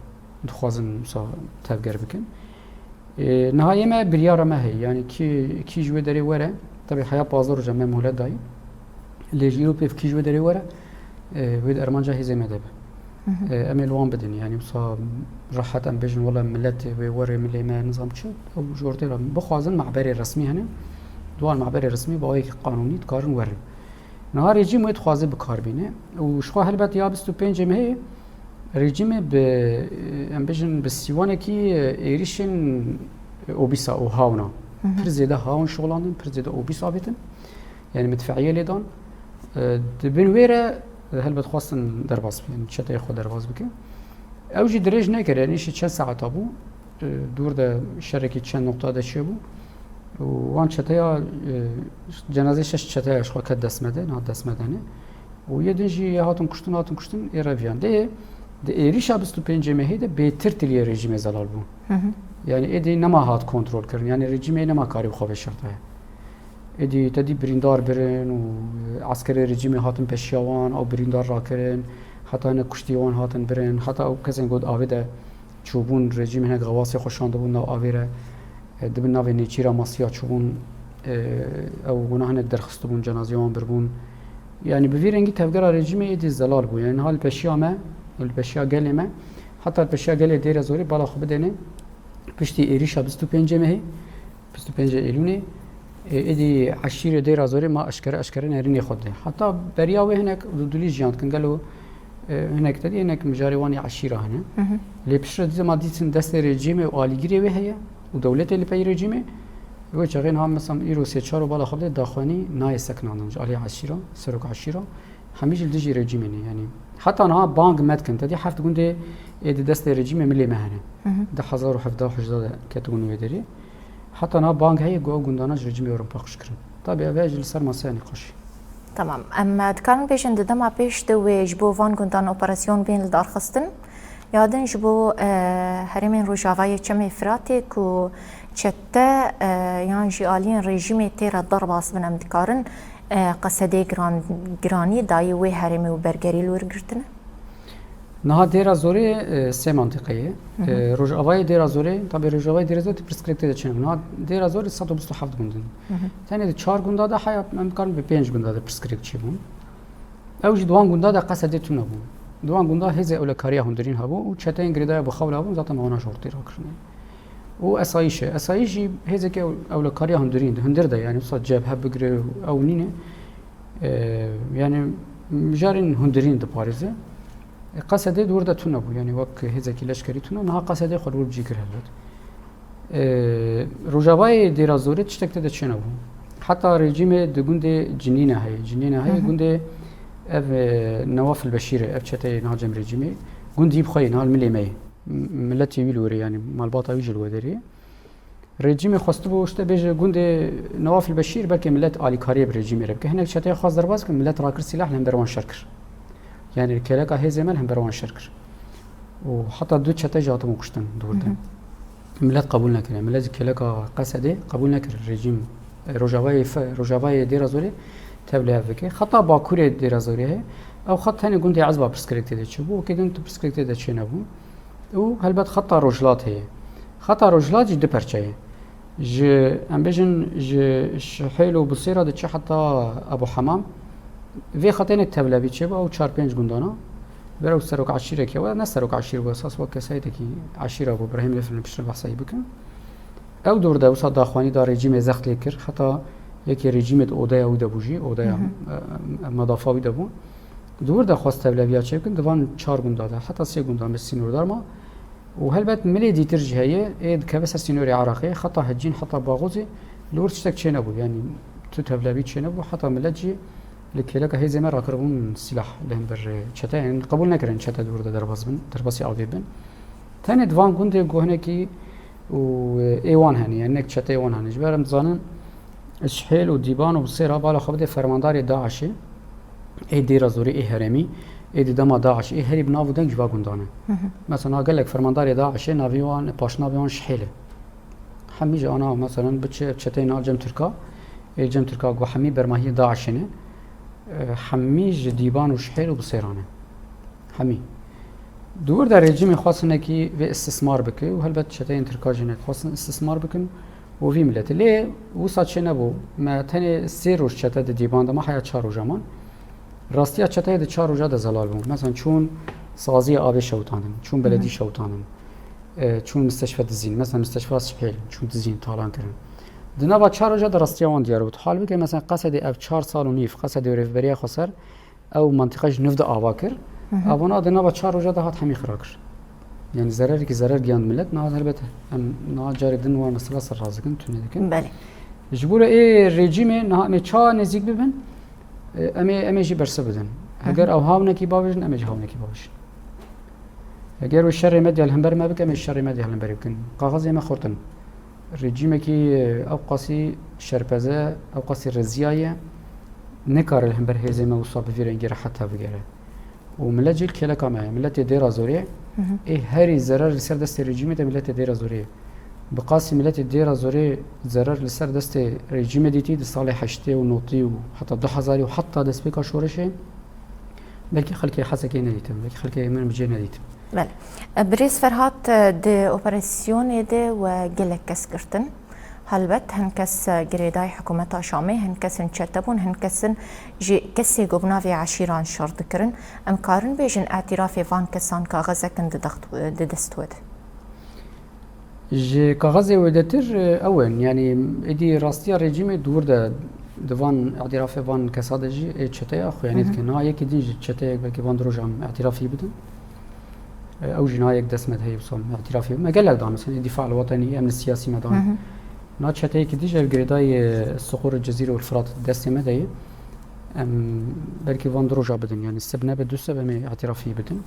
dixwazin wisa tevger bikin. Ê, niha yê me biryara me heye, yanî kî, kî ji wê derê were, tebî heya pazdeh roja me muhlet dayî. Lê ji îro pêv kî ji wê derê were, e, wê di ermanca hêzê me de be. E, em ê li wan bidin, yanî wisa rehet em bêjin, wela miletê wê were, milê me nizam çi, ew ji ortê re bixwazin, mehberê resmî hene, di wan mehberê resmî bi awayekî qanûnî dikarin werin. Niha rejîm wê dixwaze bi kar bîne û ji xwe helbet ya bîst û pêncê mehê rejîmê bi, em bêjin, bi sîwanekî êrîşên obîsa û hawna. Pir zêde hawn şixulandin, pir zêde obîs avêtin. Yanî midfeiyê lê dan. E, di bin wê re, e, helbet xwestin derbas bike, yanî çeteyê xwe derbas bike. Ew jî dirêj nekir, yanî îşî çend saeta bû. E, dûr de şerekî çend noqta de çêbû. Û wan çeteya, e, cenazeyê şeş çeteya ji xwe ket dest me de, niha dest me de ne. Û yê din jî yê hatin kuştin, hatin kuştin, ê reviyan. Lê di êrîşa bîst û pêncê mehê de bêtir tiliyê rejîmê zelal bû. Yanî êdî nema hat kontrol kirin. Yanî rejîmê nema karî bi xwe veşartaya. Êdî te dî birîndar birin û, e, eskerê rejîmê hatin peşiya wan, ew birîndar rakirin, heta hinek kuştî wan hatin birin, heta ew kesên ku di avê de çûbûn, rejîmê hinek xewasê xwe şandibûn nav avê re, e, di bin navê nêçîra masiya çûbûn, e, ew wina hinek derxistibûn, cenazeyê wan birbûn. Yanî bi vî rengî tevgera rejîmê êdî zelal bû. Yanî niha li peşiya me, li peşiya gelê me, heta li peşiya gelê Dêra Zorê bala xwe bidêne, piştî êrîşa bîst û pêncê mehê, bîst û pêncê Eylûnê, e, êdî eşîrê Dêra Zorê ma eşkere eşkere nerînê xwe dide. Heta beriya wê hinek dûdûlî jiyan dikin. Gelo, e, hinek te dî, hinek mijarê wan yê eşîra hene. Hı hı. Lê piştre dîsa ma dîtin destê rejîmê û alîgirê wê heye û dewletê li pey rejîmê. Wê çaxê niha, mesela, îro sê çar û bala xwe bide daxuyanî nayê sekinandin ji alî eşîra, serok eşîra. Hemî jî li dijî rejîmê ne. Yanî heta niha bang me dikin. Te dî heft gundê ê di destê rejîmê milê me hene. Hı hı. Di hezar û hevdeh hejda de ketibûn wê derê. Heta niha bang heye ku ew gundana ji rejîmê werin paqijkirin. Tabî ev e jî li ser masaya nîqaşê. Tamam. Em, e, dikarin bêjin di dema pêş de wê ji bo van gundan operasyon bên lidarxistin, ya din ji bo, e, herêmên Rojavayê Çemê Firatê ku çete, e, yan jî aliyên rejîmê tê re derbas bin, em dikarin, e, Qesedê giran-, giranî dayî wê herêmê û bergerî li wir girtine? Niha Dêra Zorê, e, sê mantîqe ye. Hı hı. E, Rojavayê Dêra Zorê, tabî Rojavayê Dêra Zorê tu pirsgirêk tê de çênabû. Niha Dêra Zorê sed û bîst û heft gund in. Hı hı. Tenê di çar gunda de heya, em dikarin bi pênc gunda de pirsgirêk çêbûn. Ew jî di wan gunda de Qesedê tune bû. Di wan gunda hêzê ewlekariya hundirîn hebû û çeteyên girêdaya bi xew rabûn, zaten wana ji ortê rakirine. Û esayîş e. Esayîş jî hêzeke ew-, ewlekariya hundirîn, di hundir de, yanî wisa cebhe bigire û ew nîne. E, yanî mijarên hundirîn diparêze. E, Qesedê di wir de tune bû, yanî wek hêzekî leşkerî tune, niha Qesedê xwe li wir cî kir helbet. E, Rojavayê Dêra Zorê tiştek tê de çênebû. Heta rejîmê di gundê Cinîne heye. Cinîne heye, hı hı, gundê ev, e, Newaf el Beşîr e, ev çeteyê niha cem rejîmê. Gundî bi xwe yê, niha li milê me yê. M-, miletê wî li wir e, yanî malbata wî jî li wê derê ye. Rejîmê xwestibû işte bêje gundê Newaf el Beşîr, belkê milet alîkariyê bi rejîmê re bike. Hinek çeteyê xwest derbas bikin, milet rakir sîlah, li hember wan şer kir. Yanî kêleka hêzê me li hember wan şer kir. Û heta du çete jî hatibûn kuştin di wir de. Hı hı. Milet qebûl nekirine. Milet ji kêleka Qesedê qebûl nekir. Rejîm, e, Rojavayê fe-, Rojavayê Dêra Zorê tev li hev bike. Xeta Bakurê Dêra Zorê heye. Ew xet tenê gundê Ezba pirsgirêk tê de çêbû. Wekî din tu pirsgirêk tê de çênebû. Û helbet xeta Rojhilat heye. Xeta Rojhilat jî du perçe ye. Ji, em bêjin, ji Şihêl û Busêra diçe heta Ebû Hemam. Vê xetê hinek tevlevî çêbû, ew çar pênc gundana. Ber ew serok eşîrekê, we ne serok eşîr bû, esas wek kesayîtekî eşîra bû, Birahîm Lêfilin piştre behsa wî bikin. Ew dor de wisa daxuyanî da rejîmê zext lê kir, heta yekê rejîmê di odeya wî de bû jî, odeya, hı hı, e, e, medafa wî de bû. Di wir de xwest tevleviya çêbikin, di van çar gunda de, heta sê gunda me sînordar ma. Û helbet milê dîtir jî heye, ê dikeve ser sînorê Iraqê, heta Hecîn, heta Baxozê, li wir tiştek çênebû. Yanî tu tevlevî çênebû, heta milet jî li kêleka hêzê me rakiribûn sîlah li hember, e, çete, yanî qebûl nekirin çete di wir de derbas bin, derbasî avê bin. Tenê di van gundê ku hinekî û, e, ê wan hene, yanî hinek çeteyê wan hene. Ji ber em dizanin, Şihêl û Dîban û Bisêra bala xwe bide fermandarê DAIŞê, ê Dêra Zorê, ê herêmî, ê di dema DAIŞ, ê herî bi nav û deng ji va gundan e. Hı hı. Mesela gelek fermandarê DAIŞê navê wan, paşnavê wan Şihêl e. Hemî ji ana, mesela biçe çeteyê na Cem Tirka, ê Cem Tirka ku hemî bermahiyê DAIŞê ne, e, hemî ji Dîban û Şihêl û Bisêran e. Hemî. Di wir de rejîmê xwest hinekî vê istismar bike û helbet çeteyên Tirka jî hinek xwestin istismar bikin û vî miletê. Lê wisa çênebû. Me tenê sê roj çete di Dîban de ma, heya çar roja man. Rastiya çeteyê di çar roja de zelal bûn. Mesela çûn saziyê avê şewitandin, çûn, hı hı, beledî şewitandin, e, çûn misteşfe dizîn. Mesela misteşfa Şihêl çûn dizîn, talan kirin. Di nava çar roja de rastiya wan diyar bû. Tu hal bike, mesela Qesedê ev çar sal û nîv, Qesedê û rêveberiya xweser, ew mantîqa ji nû de ava kir. Hı hı. Evana di nava çar roja de hat hemî xira kir. Yanî zererekî zerer giyand milet. Niha helbet em niha carê din wan mesela ser raz dikin, tune dikin. Belê. Ji bo re ê rejîmê niha em ê ça nêzîk bibin, e, em ê, em ê jî bersiv bidin. Hı hı. Heger ew hawnekî bavêjin, em ê jî hawnekî bavêjin. Heger wê şerê medya li hember me bike, em ê şerê medya li hember bikin. Kaxizê me xurt in. Rejîmekî, e, ewqasî şerpeze, ewqasî reziya ye, nikare li hember hêzê me wisa bi vî rengî rehet tevbigere. Û milet jî li kêleka me ye. Miletê Dêra Zorê, hı hı, ê herî zerer li ser destê rejîmê de miletê Dêra Zorê ye. Bi qasî miletê dêra zorê zerar li ser destê rejîmê dîtî di salê heştê û notî û heta du hezarî û heta destpêka şoreşê, belkî xelkê Hesekê nedîtin, belkî xelkê min bi cê nedîtin. Belê. Birêz Ferhat, di operasyonê de we gelek kes girtin. Helbet hin kes girêdayî hikûmeta Şamê, hin kes in çete bûn, hin kes in jî kesê ku bi navê eşîran şer dikirin. Em karin bêjin îtirafê van kesan kaxezekin di dext-, di dest we de. Ji kaxezê wêdetir, e, ew in. Yanî êdî rastiya rejîmê di wir de di van îtirafê van kesa de jî ê çeteya xuyanî Hı hı. dike. Niha yekî din ji çeteyek belkî van di roja em îtirafî bidin. E, ew jî niha yek dest me de heye wisa îtirafî. Me gelek dan, mesela Dîfa el Wetenî, em li siyasî me dan. Hı hı. Niha çeteyekî din jî ev girêdayî, e, Siqûr, Cizîr û Firat destê me de ye. Em belkî van di roja bidin, yanî sib nebe du sib em ê îtirafî bidin.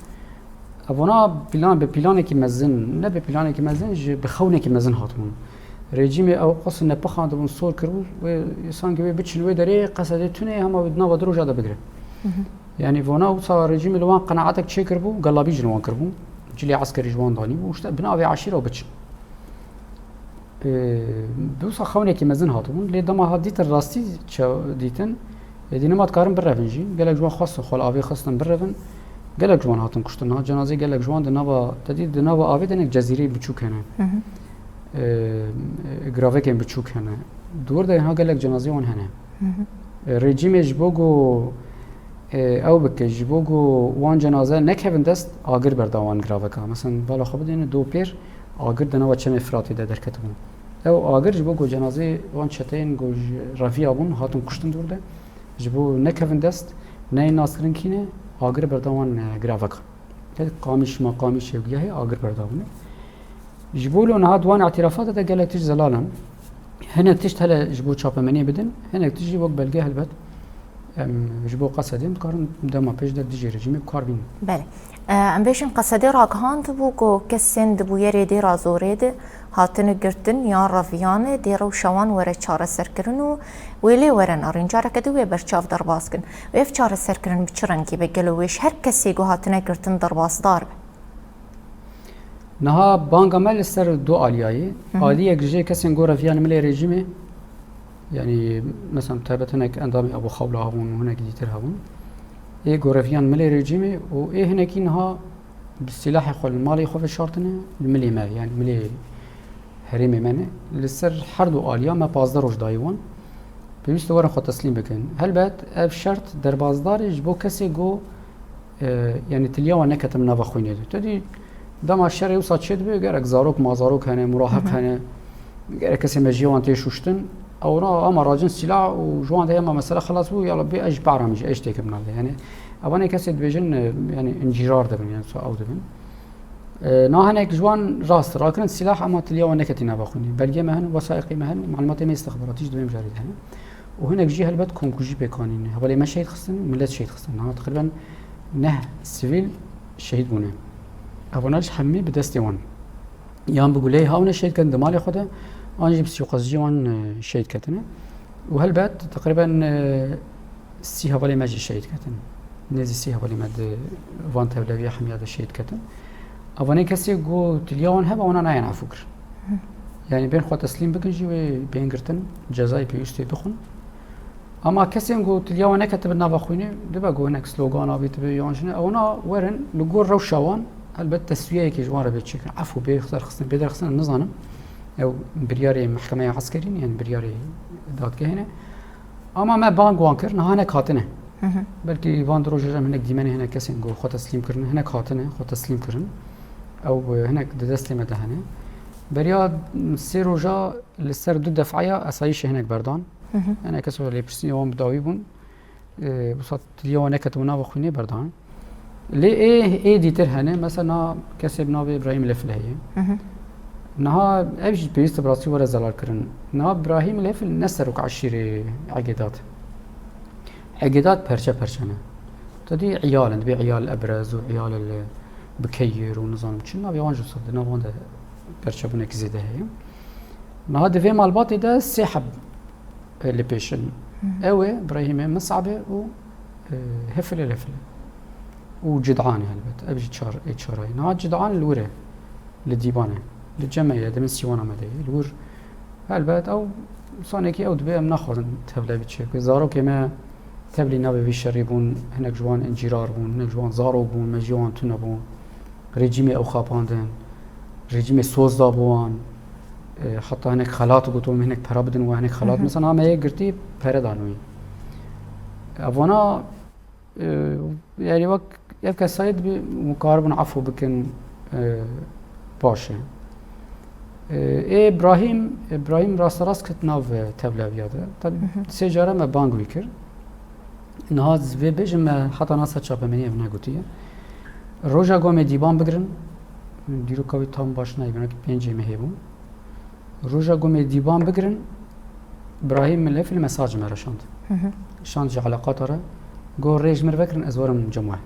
Evana plan, bi planekî mezin, ne bi planekî mezin, ji bi xewnekî mezin hatibûn. Rejîmê ew qas nepixandibûn, sor kiribû, wê, sankî wê biçin wê derê, qesedê tune, hema wê di nava du roja de bigire. Hı hı. Yanî vana wisa rejîmê li wan qenaetek çêkiribû, gelabî jî li wan kiribû, cilê eskerî ji wan danîbû, işte bi navê eşîra biçin. Ee, bi wisa xewnekî mezin hatibûn, lê dema hat dîtin rastî çe-, dîtin, êdî nema dikarin birevin jî. Gelek ji wan xwestin xwe li avê xistin birevin. Gelek ji wan hatin kuştin. Niha cenazeyê gelek ji wan di nava, te dî di nava avê de hinek cezîreyê biçûk hene. Hı hı. Ee, giravekên biçûk hene. Di wir de niha gelek cenazeyê wan hene. Hı hı. Ee, rejîmê ji bo ku, ee, ew bike, ji bo ku wan cenaze nekevin dest, agir berda wan giraveka. Mesela bala xwe bidêne do pêr, agir di nava çemê Firatê de derketibûn. Ew agir ji bo ku cenazeyê wan çeteyên ku ji reviya bûn hatin kuştin di wir de, ji bo nekevin dest, neyên naskirin kî ne, agir berda wan, e, giraveka. Te Qamiş, ma Qamiş hewgiyahê agir berdabûne. Ji bo lo niha di wan îtîrafa de, de gelek tişt zelal in. Hinek tişt hele ji bo çapemeniyê bidin, hinek tişt jî wek belge helbet. Em ji bo qesedê em dikarin dema pêş de dijî rejîmê bi kar bînin. Belê. E, em bêjin qesedê ragihand bû ku kesên di bûyerê dêra zorê de hatine girtin yan reviyane dê rewşa wan were çareserkirin û wê lê were nerîn. Careke din wê berçav derbas kin. Û ev çareserkirin bi çi rengî be? Gelo wê ji her kesê ku hatine girtin derbasdar be? Niha banga me li ser du aliyayê. Hı hı. Aliyek jê kesên ku reviyan milê rejîmê, yanî, mesela, taybet hinek endamê Abu Xewla hebûn û hinek dîtir hebûn. Ê ku reviyan milê rejîmê û ê hinekî niha bi sîlahê xwe li malê xwe veşartine, li milê me, yanî milê herêmê me ne. Li ser her du aliya me pazdeh roj dayî wan. Pêwîst e werin xwe teslîm bikin. Helbet ev şert derbasdar e ji bo kesê ku e, yanî tiliya wan neketim nava xwînê de. Te dî dema şerê wisa çêdibe, gerek zarok mazarok hene, murahiq Hı hı. hene, gerek kesê mejiyê wan tê şuştin. Ewna ama racin sîlah û ji wan de hema mesele xelas bû, yala bê ez ji para min jî, ez ji têkim nade. Yanî evanê kesê dibêjin, e, yanî încîrar dibin, yanî wisa ew dibin. E, na hinek ji wan rast rakirin sîlah ama tiliya wan neketî nava xwînê. Belgê me hene, wesaiqê me hene, malûmatê me îstixbaratî jî dibêm carî de hene. Û hinek jî helbet komkujî pêk anîne. Hevalê me şehîd xistin, milet şehîd xistin. Niha teqrîben neh sivîl şehîd bûne. Evana jî hemî bi destê wan. Yan bi guleyê hawne şehîd ketin di malê xwe de, an jî bi suîqascî wan, e, şehîd ketine. Û helbet teqrîben, e, sî hevalê me jî şehîd ketin. Nêzî sî hevalê me di van tevleviya hemiya de şehîd ketin. Evanê kesê ku tiliya wan hebe, wana nayên efû kir. Hı. Yanî bên xwe teslîm bikin jî wê bên girtin, cezayê pêwîstê bixwin. Ama kesên ku tiliya wan neketibe nava xwînê, dibe ku hinek slogan avîtibe yan jine, ewna werin li gor rewşa wan, helbet teswiyeyekê ji wan re bê çêkirin. Efû bê derxistin, bê derxistin, nizanim. Ew biryarê mehkemeya eskerî ne, yanî biryarê dadgehê ne. Ama me bang wan kir, niha hinek hatine. Hı hı. Belkî van di rojê re em hinek dîmenê hinek kesên ku xwe teslîm kirine, hinek hatine, xwe teslîm kirin. Ew, e, hinek di destê me de hene. Beriya sê roja li ser du defaya esayîşê hinek berdan. Hı hı. Hinek kes lêpirsînê wan bi dawî bûn. E, wisa tiliya wan neketibû nava xwînê berdan. Lê ê, ê dîtir hene, mesela na kesê bi navê Îbrahîm Lefil heye. Hı hı. Niha ev jî pêwîst e bi rastî were zelal kirin. Niha Îbrahîm Lefil ne serok eşîrê Egêdat. Egêdat perçe perçe ne. Te dî îyal in, dibê îyal Ebrez û îyal li Bikeyir û nizanim çi. Navê wan jî wisa di nav wan de perçebûnek zêde heye. Niha di vê malbatê de sê heb e, li pêş in. Hı hı. Ew e, Birahîmê Misabê û, e, Hefilê Lefilê. Û Cid'anê helbet. Ev jî çar, ê çarayê. Niha Cid'an li wir e. Li Dîbanê. Li cem me ye, di bin sîwana me de ye. Li wir helbet ew sanekî ew dibê em naxwazin tevlevî çêbike. Zarokê me tevlî navê vî şerî bûn, hinek ji wan încîrar bûn, hinek ji wan zarok bûn, mejiyê wan tune bû. Rejîmê ew xapandin, rejîmê soz da bo wan. E, heta hinek xelat got, hinek pera bidin wan, hinek xelat. Hı hı. Mesela me yê girtî pere dan wî. Evana, e, yani wek ev kesayê dibî karibin efû bikin, e, baş e. E, ê Ibrahîm, Ibrahîm rasterast ket nav, e, tevleviya de. Tabii, hı hı, sê cara me bang wî kir. Niha ez vê bêjim, me heta niha ser çapemeniyê ev negotiye. Roja ku em ê dîban bigirin, dîroka wî tam baş nayê, belkî pêncê mehê bû. Roja ku em ê dîban bigirin, Ibrahîm Lefil mesaj me re şand. Hı hı. Şand ji eleqata re. Got, rê ji min vekirin, ez werim cem we.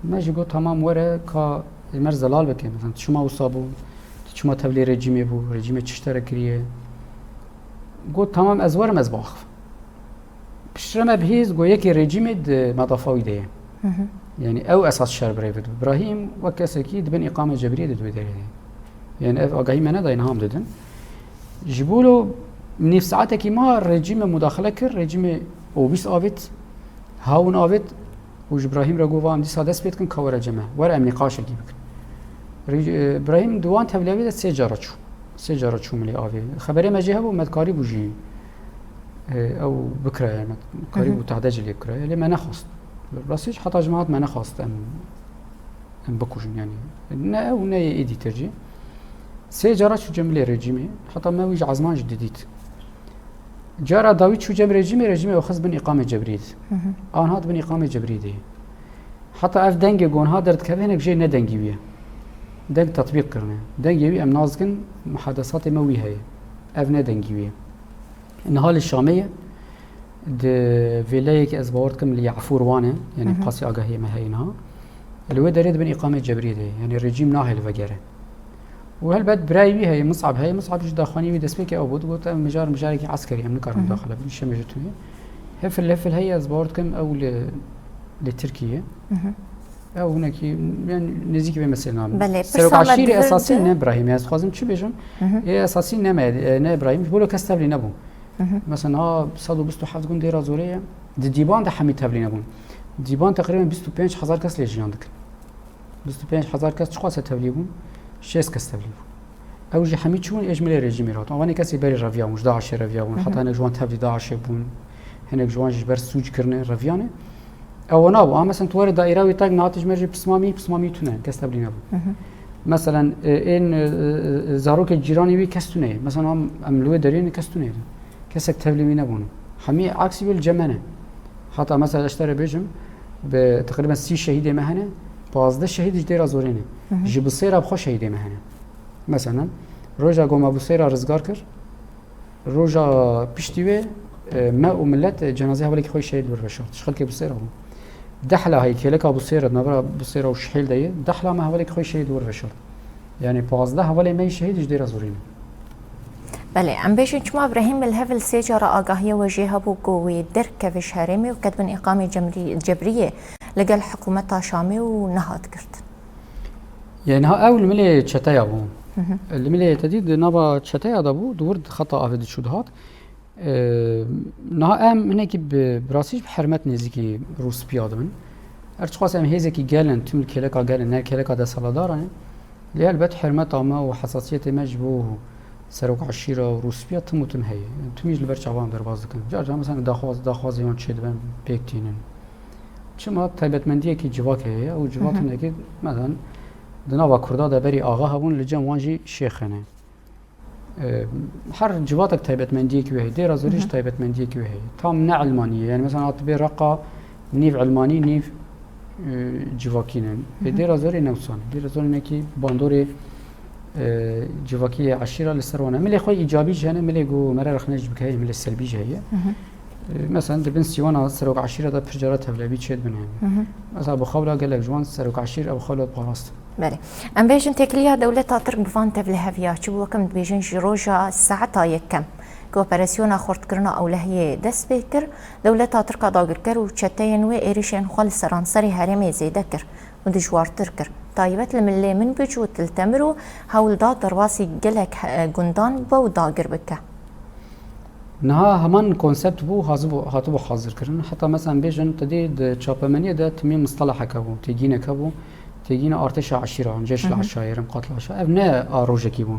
Me jî got, tamam, were ka ê me re zelal bike. Mesela, tu çima wisa bû, tu çima tevlê rejîmê bû, rejîmê çi ji te re kiriye? Got, tamam, ez werim, ez biaxivim. Piştre me bihîst, got, yekê rejîmê di medafa wî de ye. Hı hı. Yani ew esas şer birêve dibû. Ibrahîm wek kesekî di bin îqamê cebriyê de di wê derê de ye. Yani ev agahî me nedayê, niha em didin. Ji bo lo nîv saetekî ma rejîmê mudaxile kir, rejîmê obîs avêt, hawin avêt û ji Ibrahîm re got, va em dîsa dest pê dikin ka were cem me. Were em nîqaşekî bikin. Re-, e, Ibrahîm di wan tevlevê de sê cara çû. Sê cara çû milê avê. Xeberê me jê hebû, me dikarîbû jî, e, ew bikira, me karîbû, hı hı, tahdê jî lê bikira. Lê me nexwest. Rastî jî heta ji me hat me nexwest em, em bikujin yani. Ne ew ne yê êdî tir jî. Sê cara çû cem milê rejîmê. Heta me wî ji ezman jî didît. Cara dawî çû cem rejîmê, rejîmê ew xist bin îqamê cebrî de. Hı hı. An hat bin îqamê cebrî de. Heta ev dengê ku niha derdikeve hinek jê ne dengî wî ye. Deng tetbîq kirine. Dengê wî em nas dikin, muhadesatê me wî heye. Ev ne dengî wî ye. Niha li Şamê ye. Di vêleyekî ez bawer dikim li Yafûr wan e. Yani, hı hı, pasê agahiyê me heye niha. Li wê derê di bin îqamê cebriyê de ye. Yani rejîm nahêle vegere. Û helbet birayê wî heye, Mus'ab heye. Mus'ab ji daxuyaniyê wî destpêkê ew bû, digot, ev mijar mijarekî eskerî, em nikarin, hı hı, mudaxile bikin, şemê ji tunê. Hifil hifil heye, ez bawer dikim ew li, li Tirkiyê. Hı hı. Ew hinekî, yani nêzîkî vê meselê nabin. Belê, serok pirsa me eşîrê di vir esasî de ne Ibrahîm e, ez dixwazim çi bêjim? Hı hı. Ê esasî ne me, e, ne Ibrahîm, ji bo lo kes tevlî nebû. Hı hı. Mesela niha sed û bîst û heft gund Dêra Zorê ye, di dîban de hemî tevlî nebûn. Dîban teqrîben bîst û pênc hezar kes lê jiyan dikin. Bîst û pênc hezar kes çiqas tevlî bûn? Şêst kes tevlî bûn. Ew jî hemî çûn ê ji milê rejîmê re hatin. Ewanê kesê berî reviyabûn, ji DAIŞê reviyabûn. Hı hı. Heta hinek ji wan tevlî DAIŞê bûn. Hinek ji wan jî ji ber sûc kirine, reviyane. Ew wana bû. Ama mesela tu were daîra wî tak nehate ji me jî pismamî, pismamî tune. Kes tevlî nebû. Hı hı. Mesela, e, ên, e, e, zarokê cîranê wî kes tune ye. Mesela em, em li wê derê ne kes tune ye. Kesek tevlî wî nebûn. Hemî aksî wê li cem me ne. Heta mesela ez te re bêjim, bi teqrîben sî şehîdê me hene, pazdeh şehîd ji Dêra Zorê ne. Hı hı. Ji Busêra bi xwe şehîdê me hene. Mesela, roja ku me Busêra rizgar kir, roja piştî wê, e, me û milet, e, cenazê hevalekî xwe şehîd li wir veşart. Ji xelkê Busêra bû. Dehla heye, kêleka Busêra, navbera Busêra û Şihêl de ye. Dehla me hevalekî xwe şehîd li wir veşart. Yani pazdeh hevalê me yî şehîd ji Dêra Zorê ne. Belê, em bêjin çima Brahîm li hev li sê cara agahiya we jê hebû ku wê derkeve ji herêmê û ket bin îqamê cemrî-, cebriyê li gel hikûmeta Şamê û nehat girtin? Yê niha ew li milê çeteya bû. Hı hı. Li milê te dî di nava çeteya de bû, di wir xeta avê diçû dihat. Ee, niha em hinekî bi, bi rastî jî bi hermet nêzîkî Rûspiya dibin. Her çiqas em hêzekî gel in, tim li kêleka gel in, ne kêleka desthilatdaran e. Lê helbet hermeta me û hesasiyetê me ji bo serok eşîra û Rûspiya tim û tim heye. Tim jî li ber çavan derbas dikin. Car car mesela daxwaz, daxwazê wan çêdibin, pêk tînin. Çima taybetmendiyekî civakê heye? Ew civak, hı hı, hinekî, mesela, di nava Kurda de berî axa hebûn, li cem wan jî şêx hene. E, her civatek taybetmendiyekî wê heye. Dêra Zorê jî, hı hı, taybetmendiyekî wê heye. Tam ne ilmanî ye. Yani mesela, tu bê Reqa nîv ilmanî, nîv, e, civakî ne. Hı hı. Ê Dêra Zorê ne wisa ne. Dêra Zorê hinekî bandorê, e, civakî ye, eşîra li ser wan e. Milê xwe îcabî jî hene, milê ku me re rexne jî bike heye, milê selbî jî heye. Hı hı. E, mesela di bin sîwana serok eşîra de pir cara tevlevî çêdibin hene. Hı hı. Mesela bi xewla gelek ji wan serok eşîr ew xewla parast. Belê. Em bêjin têkiliya dewleta Tirk bi van tevliheviya çi bû, wek em dibêjin ji roja saeta yekem Ku operasyona xurtkirina ewlehiyê dest pê kir, dewleta Tirk a dagirker û çeteyên wê êrişên xwe li seranserê herêmê zêde kir û dijwartir kir. Taybet li milê Minbic û Til Temir û hewl da derbasî gelek he-, gundan bi ew dagir bike. Niha heman konsept bû, hazibû, hatibû hazirkirin. Heta mesela bêjin, tu dê di çapemeniyê de timî misteleheke bû, têgîneke bû, têgîna artêşa eşîra, cêş li eşayirim, qat li eşa. Ev ne a rojekî bû.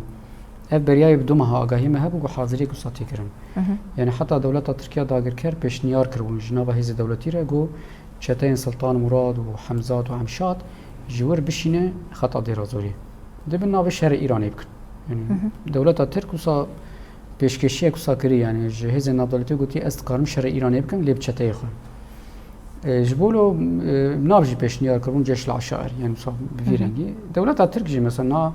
Ev beriyayê bi du meha agahî me hebû ku haziriyek wisa tê kirin. Yanî heta dewleta Tirkiye dagirker pêşniyar kiribûn ji nava hêzê dewletî re ku çeteyên Siltan Murad û Hemzat û Emşat ji wir bişîne xeta Dêra Zorê. Di bin navê şerê Îranê bikin. Yanî dewleta Tirk wisa pêşkêşiyek wisa kirî, yanî ji hêzên navdewletî gotî, ez dikarim şerê Îranê bikim, lê bi çeteyê xwe. E, ji bo lo, e, nav jî pêşniyar kiribûn cêş li eşair, yanî wisa bi vî rengî. Dewleta Tirk jî mesela niha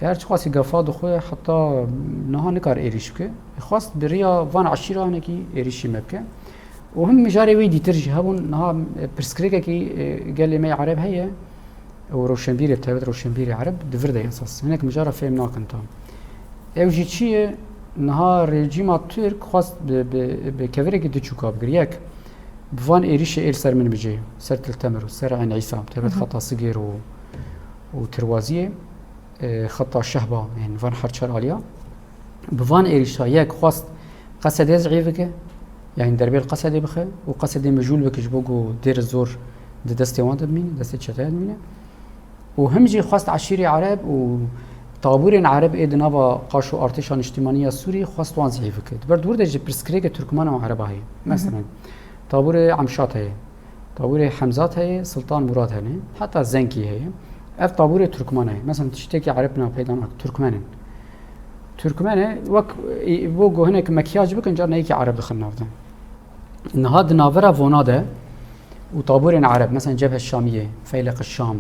her çiqasî gefa dixwe, heta niha nikar êrîş bike. Xwest bi riya van eşîra hinekî êrîşî me bike. Û him mijarê wê dîtir jî hebûn, niha, e, pirsgirêkekî, e, gelê me yê Ereb heye. Û roşenbîrê, bi taybet roşenbîrê Ereb di vir de ye esas. Hinek mijara fêm nakin tam. Ew jî çi ye? Niha rejîma Tirk xwest bi, bi, bi kevirekî du çûka bigir. Yek, bi van êrîşê ê li ser Minbicê, ser Til Temir û ser Eyn Îsa, bi taybet xeta Sigêr û, û Tirwaziyê, e, xeta Şehba, yani van her çar aliya. Bi van êrîşa yek xwest Qesedê zîf bike, yani derbê li Qesedê bixe û Qesedê mijûl bike ji bo ku Dêr Zor di destê wan de bimîne, destê çeteya de bimîne. Û him jî xwest eşîrê Ereb û tabûrên Ereb ê di nava qaşo artêşa niştîmanî ya Sûrî xwest wan zîf bike. Di ber di wir de jî pirsgirêkê Tirkmana û Ereba heye. Meselen, tabûrê Emşat heye, tabûrê Hemzat heye, Siltan Murad hene, heta Zenkî heye. Ev tabûrê Tirkmana ye. Meselen, tiştekî Ereb nav peyda nake, Tirkmen in. Tirkmen e, wek, e, bo ku hinek mekiyaj bikin, carna yekî Ereb dixin nav de. Niha di navbera vona de û tabûrên Ereb, mesela Cebhe Şamiyê, Feyleq Şam,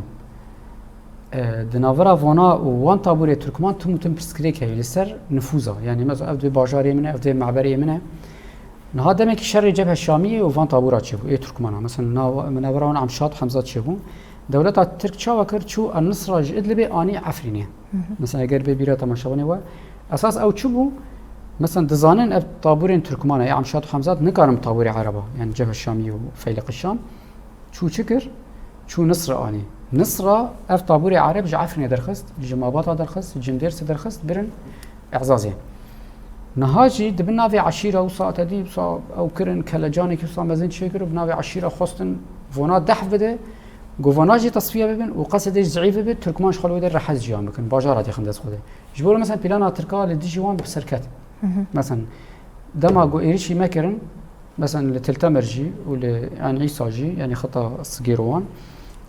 e, di navbera vona û wan tabûrê Tirkman tim û tim pirsgirêk heye li ser nifûza. Yani mesela ev dê bajarê min e, ev dê meberê min e. Niha demekî şerê Cebhe Şamiyê û van tabûra çêbû, ê Tirkmana. Mesela nav-, navbera wan Emşat Hemzat çêbû. Dewleta Tirk çawa kir? Çû El Nusra ji Idlibê anî Efrînê. Mesela eger bê bîra temaşevanê we, esas ew çi bû? Mesela dizanin ev tabûrên Tirkmana ya Emşat û Hemzat nikarin bi tabûrê Ereba, yani Cebhe Şamî û Feyleq Şam, çû çi kir? Çû Nisra anî. Nisra ev tabûrê Ereb ji Efrînê derxist, ji Mabata derxist, ji Cindêrsê derxist, birin Ezazê. Niha jî di bin navê eşîra wisa te dî, wisa ew kirin, kelecanekî wisa mezin çêkir û bi navê eşîra xwestin vona dehf bide, ku vona jî tesfiye bibin û Qesedê jî zîf bibe, Tirkman ji xwe li wê derê rehet jiyan bikin, bajara têxin dest xwe de. Ji bo mesela plana Tirka li dijî wan bi ser ket. Mesela dema ku êrişî me kirin, mesela li Til Temer jî û li Eyn Îsa jî, yani xeta Sigêro wan,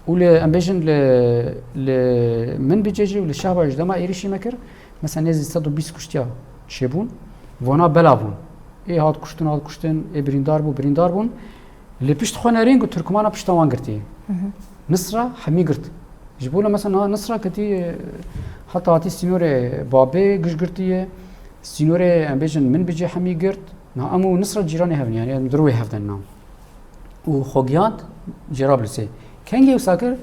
û li, em bêjin li, li Minbicê jî û li Şehba jî dema êrişî me kir, mesela nêzî sed û bîst kuştiya çêbûn, vana bela bûn. Ê hat kuştin, hat kuştin, ê birîndar bû, birîndar bûn. Li pişt xwe nerîn ku Tirkmana pişta wan girtiye. Nisra hemî girt. Ji bo le mesela niha Nisra ketî, e, heta hatî sînorê Babê giş girtiye, sînorê, em bêjin Minbicê hemî girt. Niha em û Nisra cîranê hev in, yani em di rûyê hev de ne. Û xwe gihand Cerablusê. Kengê wisa kir,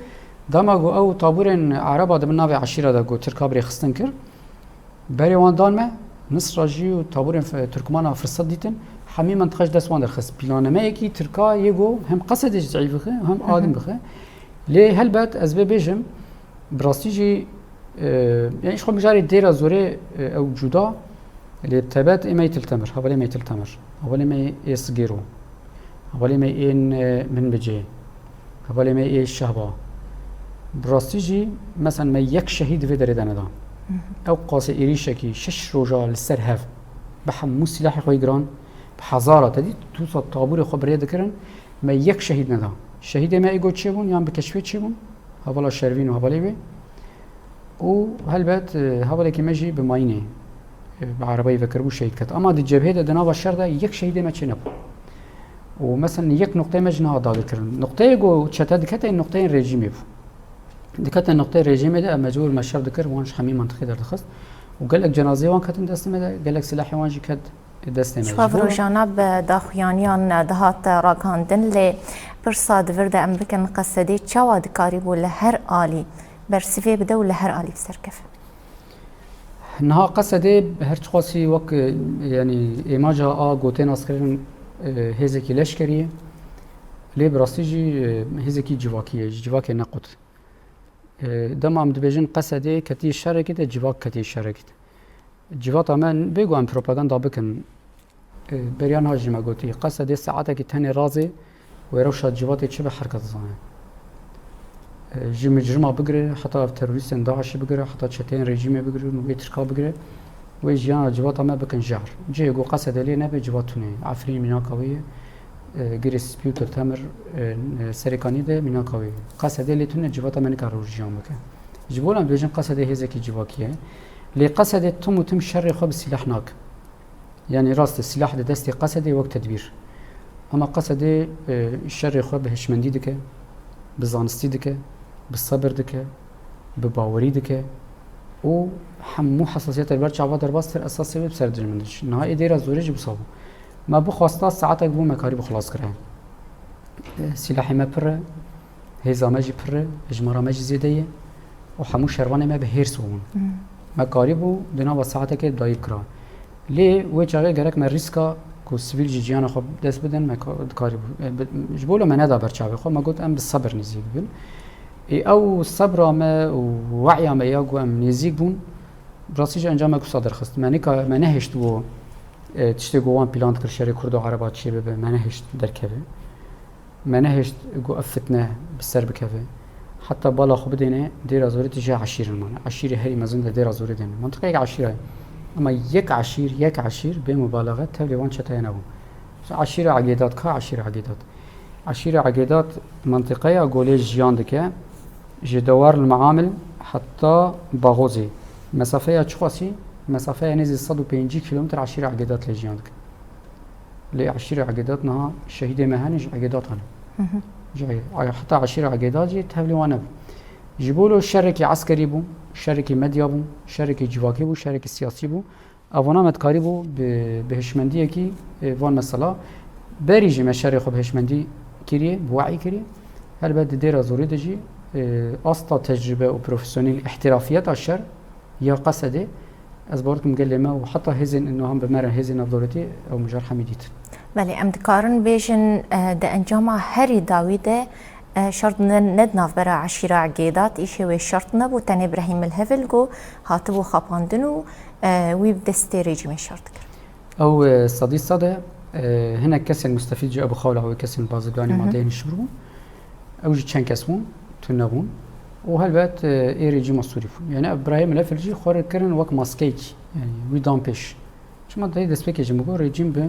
dema ku ew tabûrên Ereba di bin navê eşîra de ku Tirka bi rê xistin kir, berê wan dan me, Nisra jî û tabûrên fe-, Tirkmana firset dîtin, hemî mintiqa ji dest wan derxist. Planameyekî Tirka yê ku hem Qesedê jî zîf bixe, hem Hı hı. Adim bixe. Lê helbet ez vê bêjim, bi rastî jî, e, yani ji xwe mijarê Dêra Zorê, e, ew cuda, lê bi taybet ê me yê Til Temir, hevalê me yê Til Temir, hevalê me yê Sigêro, hevalê me ên, e, Minbicê, hevalê me ê Şehba. Bi rastî jî, mesela me yek şehîd vê derê de neda. Hı hı. Ew qasê êrîşekî şeş roja li ser hev, bi hemû sîlahê xwe yê giran, bi hezara te dî, tu sed tabûrê xwe bi rê dikirin, me yek şehîd neda. Şehîdê me ê got çêbûn, yan bi keşfê çêbûn, hevala Şervîn û hevalê wê. Û helbet, e, hevalekî me jî bi mayînê, e, bi erebayî vekiribû şehîd ket. Ama di cebhê de di nava şer de yek şehîdê me çênebû. Û mesela yek nuqteyê me jî niha dagir kirin. Nuqteyê ku çete dikete nuqteyên rejîmê bû. Dikete nuqteyê rejîmê de ev mecbûr me şer dikir, wan ji hemî mintiqê derdixist. Û gelek cenazeyê wan ketin destê me de, gelek silahê wan jî ket destê me. Ji xwe ji bo rojana bi daxuyaniyan dihat ragihandin, lê pirsa di vir de em bikin, Qesedê çawa dikarîbû li her alî bersivê bide û li her alî bi ser keve? Niha Qesedê her çiqasî wek, e, yanî êmaca a gotê naskirin, e, hêzekî leşkerî ye. Lê bi rastî jî, e, hêzekî civakî ye, ji civakê nequt. E, dema em dibêjin Qesedê ketî şerekî de, civak ketî şerekî de. Civata me bê ku em propaganda bikin, e, beriya niha jî me gotî, Qesedê saetekî tenê razê wê rewşa civatê çi be her kes dizane. E, ji micrima bigire, heta ev terorîstên DAIŞ'ê bigire, heta çeteyên rejîmê bigire û wê Tirka bigire, wê jiyana civata me bikin jehr. Cihê ku Qesedê lê nebe civat tune ye. Efrîn mînaka wê ye, e, Girê Spî û Til Temir, e, e, Serêkanî de mînaka wê ye. Qesedê lê tune civata me nikare rû jiyan bike. Ji bo em dibêjin Qesedê hêzekî civakî ye. Lê Qesedê tim û tim şerê xwe bi sîleh nake. Yanî rast e, sîleh di destê Qesedê wek tedbîr. Ama Qesedê, e, şerê xwe bi hişmendî dike, bi zanistî dike, bi sebir dike, bi bawerî dike û hemû hesasiyetê li ber çava derbas kir, esasê wê bi ser dijmin diçe. Niha ê dêra zorê jî wisa bû. Me bixwesta saetek bû me karîbû xilas kira. E, sîlehê me pir e, hêza me jî pir e, hejmara me jî zêde ye û hemû şervanê me bi hêrs bûn. Hmm. Me karîbû di nava saetekê dayî bikira. Lê wê çaxê gerek me rîska ku sivîl jî jiyana xwe bi dest bidin, me ka-, dikarîbû. E, bi-, ji bo me neda ber çavê xwe, me got em bi sebir nêzîk bibin. Ê, ew sebra me û we'ya me ya ku em nêzîk bûn, bi rastî jî encam me wisa derxist. Me nika-, me nehişt ku, e, tiştê ku wan plan dikir şerê Kurd û Ereba çêbibe, me nehişt derkeve. Me nehişt ku ev fitne bi ser bikeve. Heta bala xwe bidêne, Dêra Zorê tije eşîrin mane. Eşîrê herî mezin de Dêra Zorê dêne. Mantiqeyek eşîra ye. Ama yek eşîr, yek eşîr, bê mubalaxe, tevlê wan çeteye nebû. Mesela eşîra Egêdat, ka eşîra Egêdat? Eşîra Egêdat mantiqeya golê jiyan dike. Ji Dewar li Meamil heta Baxozê. Mesafeya çiqasî? Mesafeya nêzî sed û pêncî kîlometre eşîra Egêdat lê jiyan dike. Lê eşîra Egêdat niha şehîdê me hene, ji Egêdat hene. Hı hı. Ji Ege-, heta eşîra Egêdat jî tevlî wan nebû. Ji bo lo şerekî eskerî bû, şerekî medya bû, şerekî civakî bû, şerekî siyasî bû. Evana me dikarîbû bi, bi hişmendiyekî, e, van mesela. Berî jî me şerê xwe bi hişmendî kiriye, bi we'î kiriye. Helbet di Dêra Zorê de jî, e, asta tecrube û profesyonel, îhtirafiyeta şer ya Qesedê, ez bawer dikim gelê me û heta hêzên niha bi me re, hêzên navdewletî, ew mijar hemî dîtin. Belê, em dikarin bêjin, e, di encama herî dawî de, e, şer ne, ne di navbera eşîra Egêdat, îşê wê şert nebû, tenê Brehîm Milhevil ku hatibû xapandin û, e, wî bi destê rejîmê şer dikir. Ew, e, sedî sed e, e, hinek kesên mustefîd ji ew bi xewla wê kesên bazirganî Hı hı. madeyên hişbir bûn. Ew jî çend kes bûn, tune bûn. Û helbet, e, ê rejîma Sûrî bûn. Yani ev Brehîm Milhevil jî xwe re kirin wek maskeyekî. Yani wî dan pêş. Çima dayê destpêkê jî min got, rejîm bi,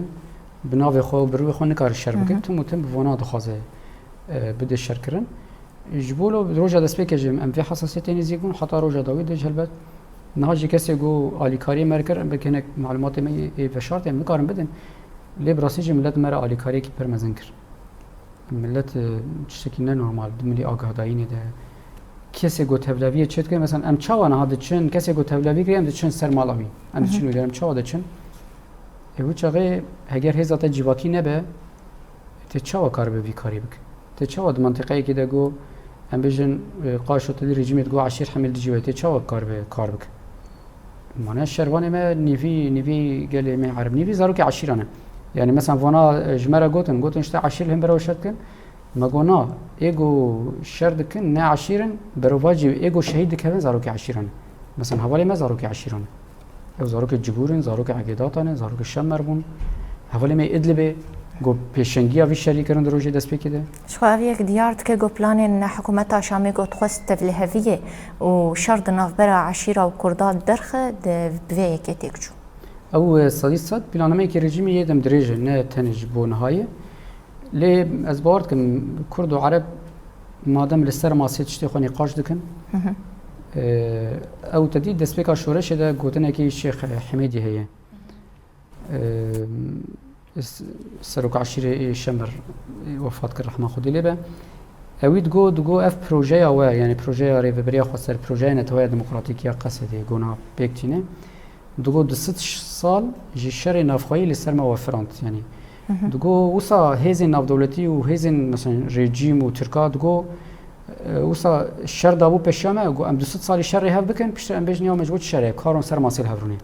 bi navê xwe û bi rûyê xwe nikare şer bike. Hı hı. Tim û tim bi vana dixwaze, e, bide şerkirin. Ji bo lo roja destpêkê jî em vê hesasiyetê nêzîk bûn, heta roja dawî de jî helbet. Niha jî kesê ku alîkariyê me re kir, em belkî hinek malûmatê me yê, yê veşartê em nikarin bidin. Lê bi rastî jî milet me re alîkariyekî pir mezin kir. Milet, e, tiştekî ne normal, di milî agahdayînê de. Kesê ku tevleviyê çê dike, mesela em çawa niha diçin, kesê ku tevlevî kiriye, em diçin ser mala wî. Em Hı hı. diçin wê, em çawa diçin? Ê, wî çaxê heger hêza te civakî nebe, tê çawa karibe vî karî bike? Tê çawa di mentiqeyekê de ku em bêjin, e, qaşo te dî rejîmê digo eşîr hemî li dijî we, tê çawa karibe kar bike? Mane şervanê me nîvî, nîvî gelê me ereb, nîvî zarokê eşîran e. Yani mesela vana, e, ji me re gotin, gotin işte eşîr li hember şer dikin. Me got na, ê ku şer dikin ne eşîr in, berovajî ê ku şehîd dikevin zarokê eşîran e. Mesela hevalê me zarokê eşîran e. Ew zarokê Cibûr in, zarokê Egêdatan e, zarokê Şemer bûn. Hevalê me Îdlibê, ku pêşengiya vî şerî kirin di rojê destpêkê de. Ji xwe ev yek diyar dike ku planên hikûmeta Şamê ku dixwest tevliheviyê û şer di navbera eşîra û Kurda derxe, di, bi vê yekê têk çû. Ew, e, sedî sed planameyekî rejîmê yê dem dirêj e, ne tenê ji bo nihayê. Lê ez bawer dikim, Kurd û Ereb madem li ser masê tiştê xwe nîqaş dikin, Hı hı. e, ew te dî destpêka şoreşê de gotinekî Şêx Hemêdî heye. E, s-, serok eşîrê ê Şemer, e, wefat kir, rehma Xwedê lê be. Ewî digo, digo ev projeya we, yani projeya Rêveberiya Xweser, projeya Netewaya Demokratîk ya Qesedê, gona pêk tîne. Digo du sed sal ji şerê navxweyî li ser me wefirand. Yani, Hı hı. digo wisa hêzên navdewletî û hêzên, mesela, rejîm û Tirka, digo, E, wisa şer dabû pêşiya me, got, "Em du sed salî şerê hev bikin, piştre em bêjin ya me ji bo çi şerê hev, karon ser masê li hev rûnê."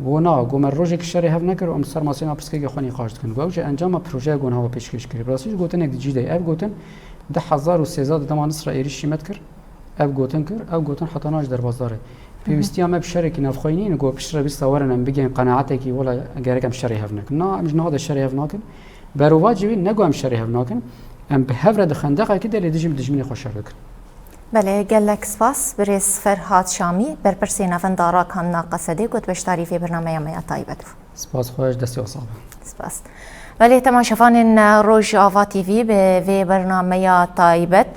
Got, "Na," got, "me rojekî şerê hev nekir û em ser masê me pirsgirêkê xwe nîqaş dikin." Got, "Ew jî encama projeya got niha we pêşkêş kirî." Bi rastî jî gotinek di cî de ye. Ev gotin du hezar û sêzdeh de dema Nisra êrîşî me dikir, ev gotin kir, ew gotin heta niha jî derbasdar e. Pêwîstiya me bi şerekî navxweyî nîne, got, "Piştre bîsta werin em bigihên qenaetekî, wela gerek em şerê hev nekin." Na, em ji niha de şerê hev nakin. Berovajî wî ne got em şerê hev nakin. Em bi hev re di xendeqekî de lê dijî dijminê xwe şer dikin. Belê, gelek spas. Birêz Ferhat Şamî, berpirsê Navenda Rakandina Qesedê, got beşdarî vê bernameya me ya taybet bû. Spas xweş, destê we sax be. Spas. Belê, temaşevanên Rojava T V, bi vê bernameya taybet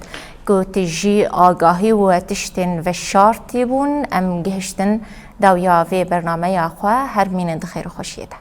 ku tijî agahî û tiştên veşartî bûn, em gihiştin dawiya vê bernameya xwe. Her bimînin di xêr û xweşiyê de.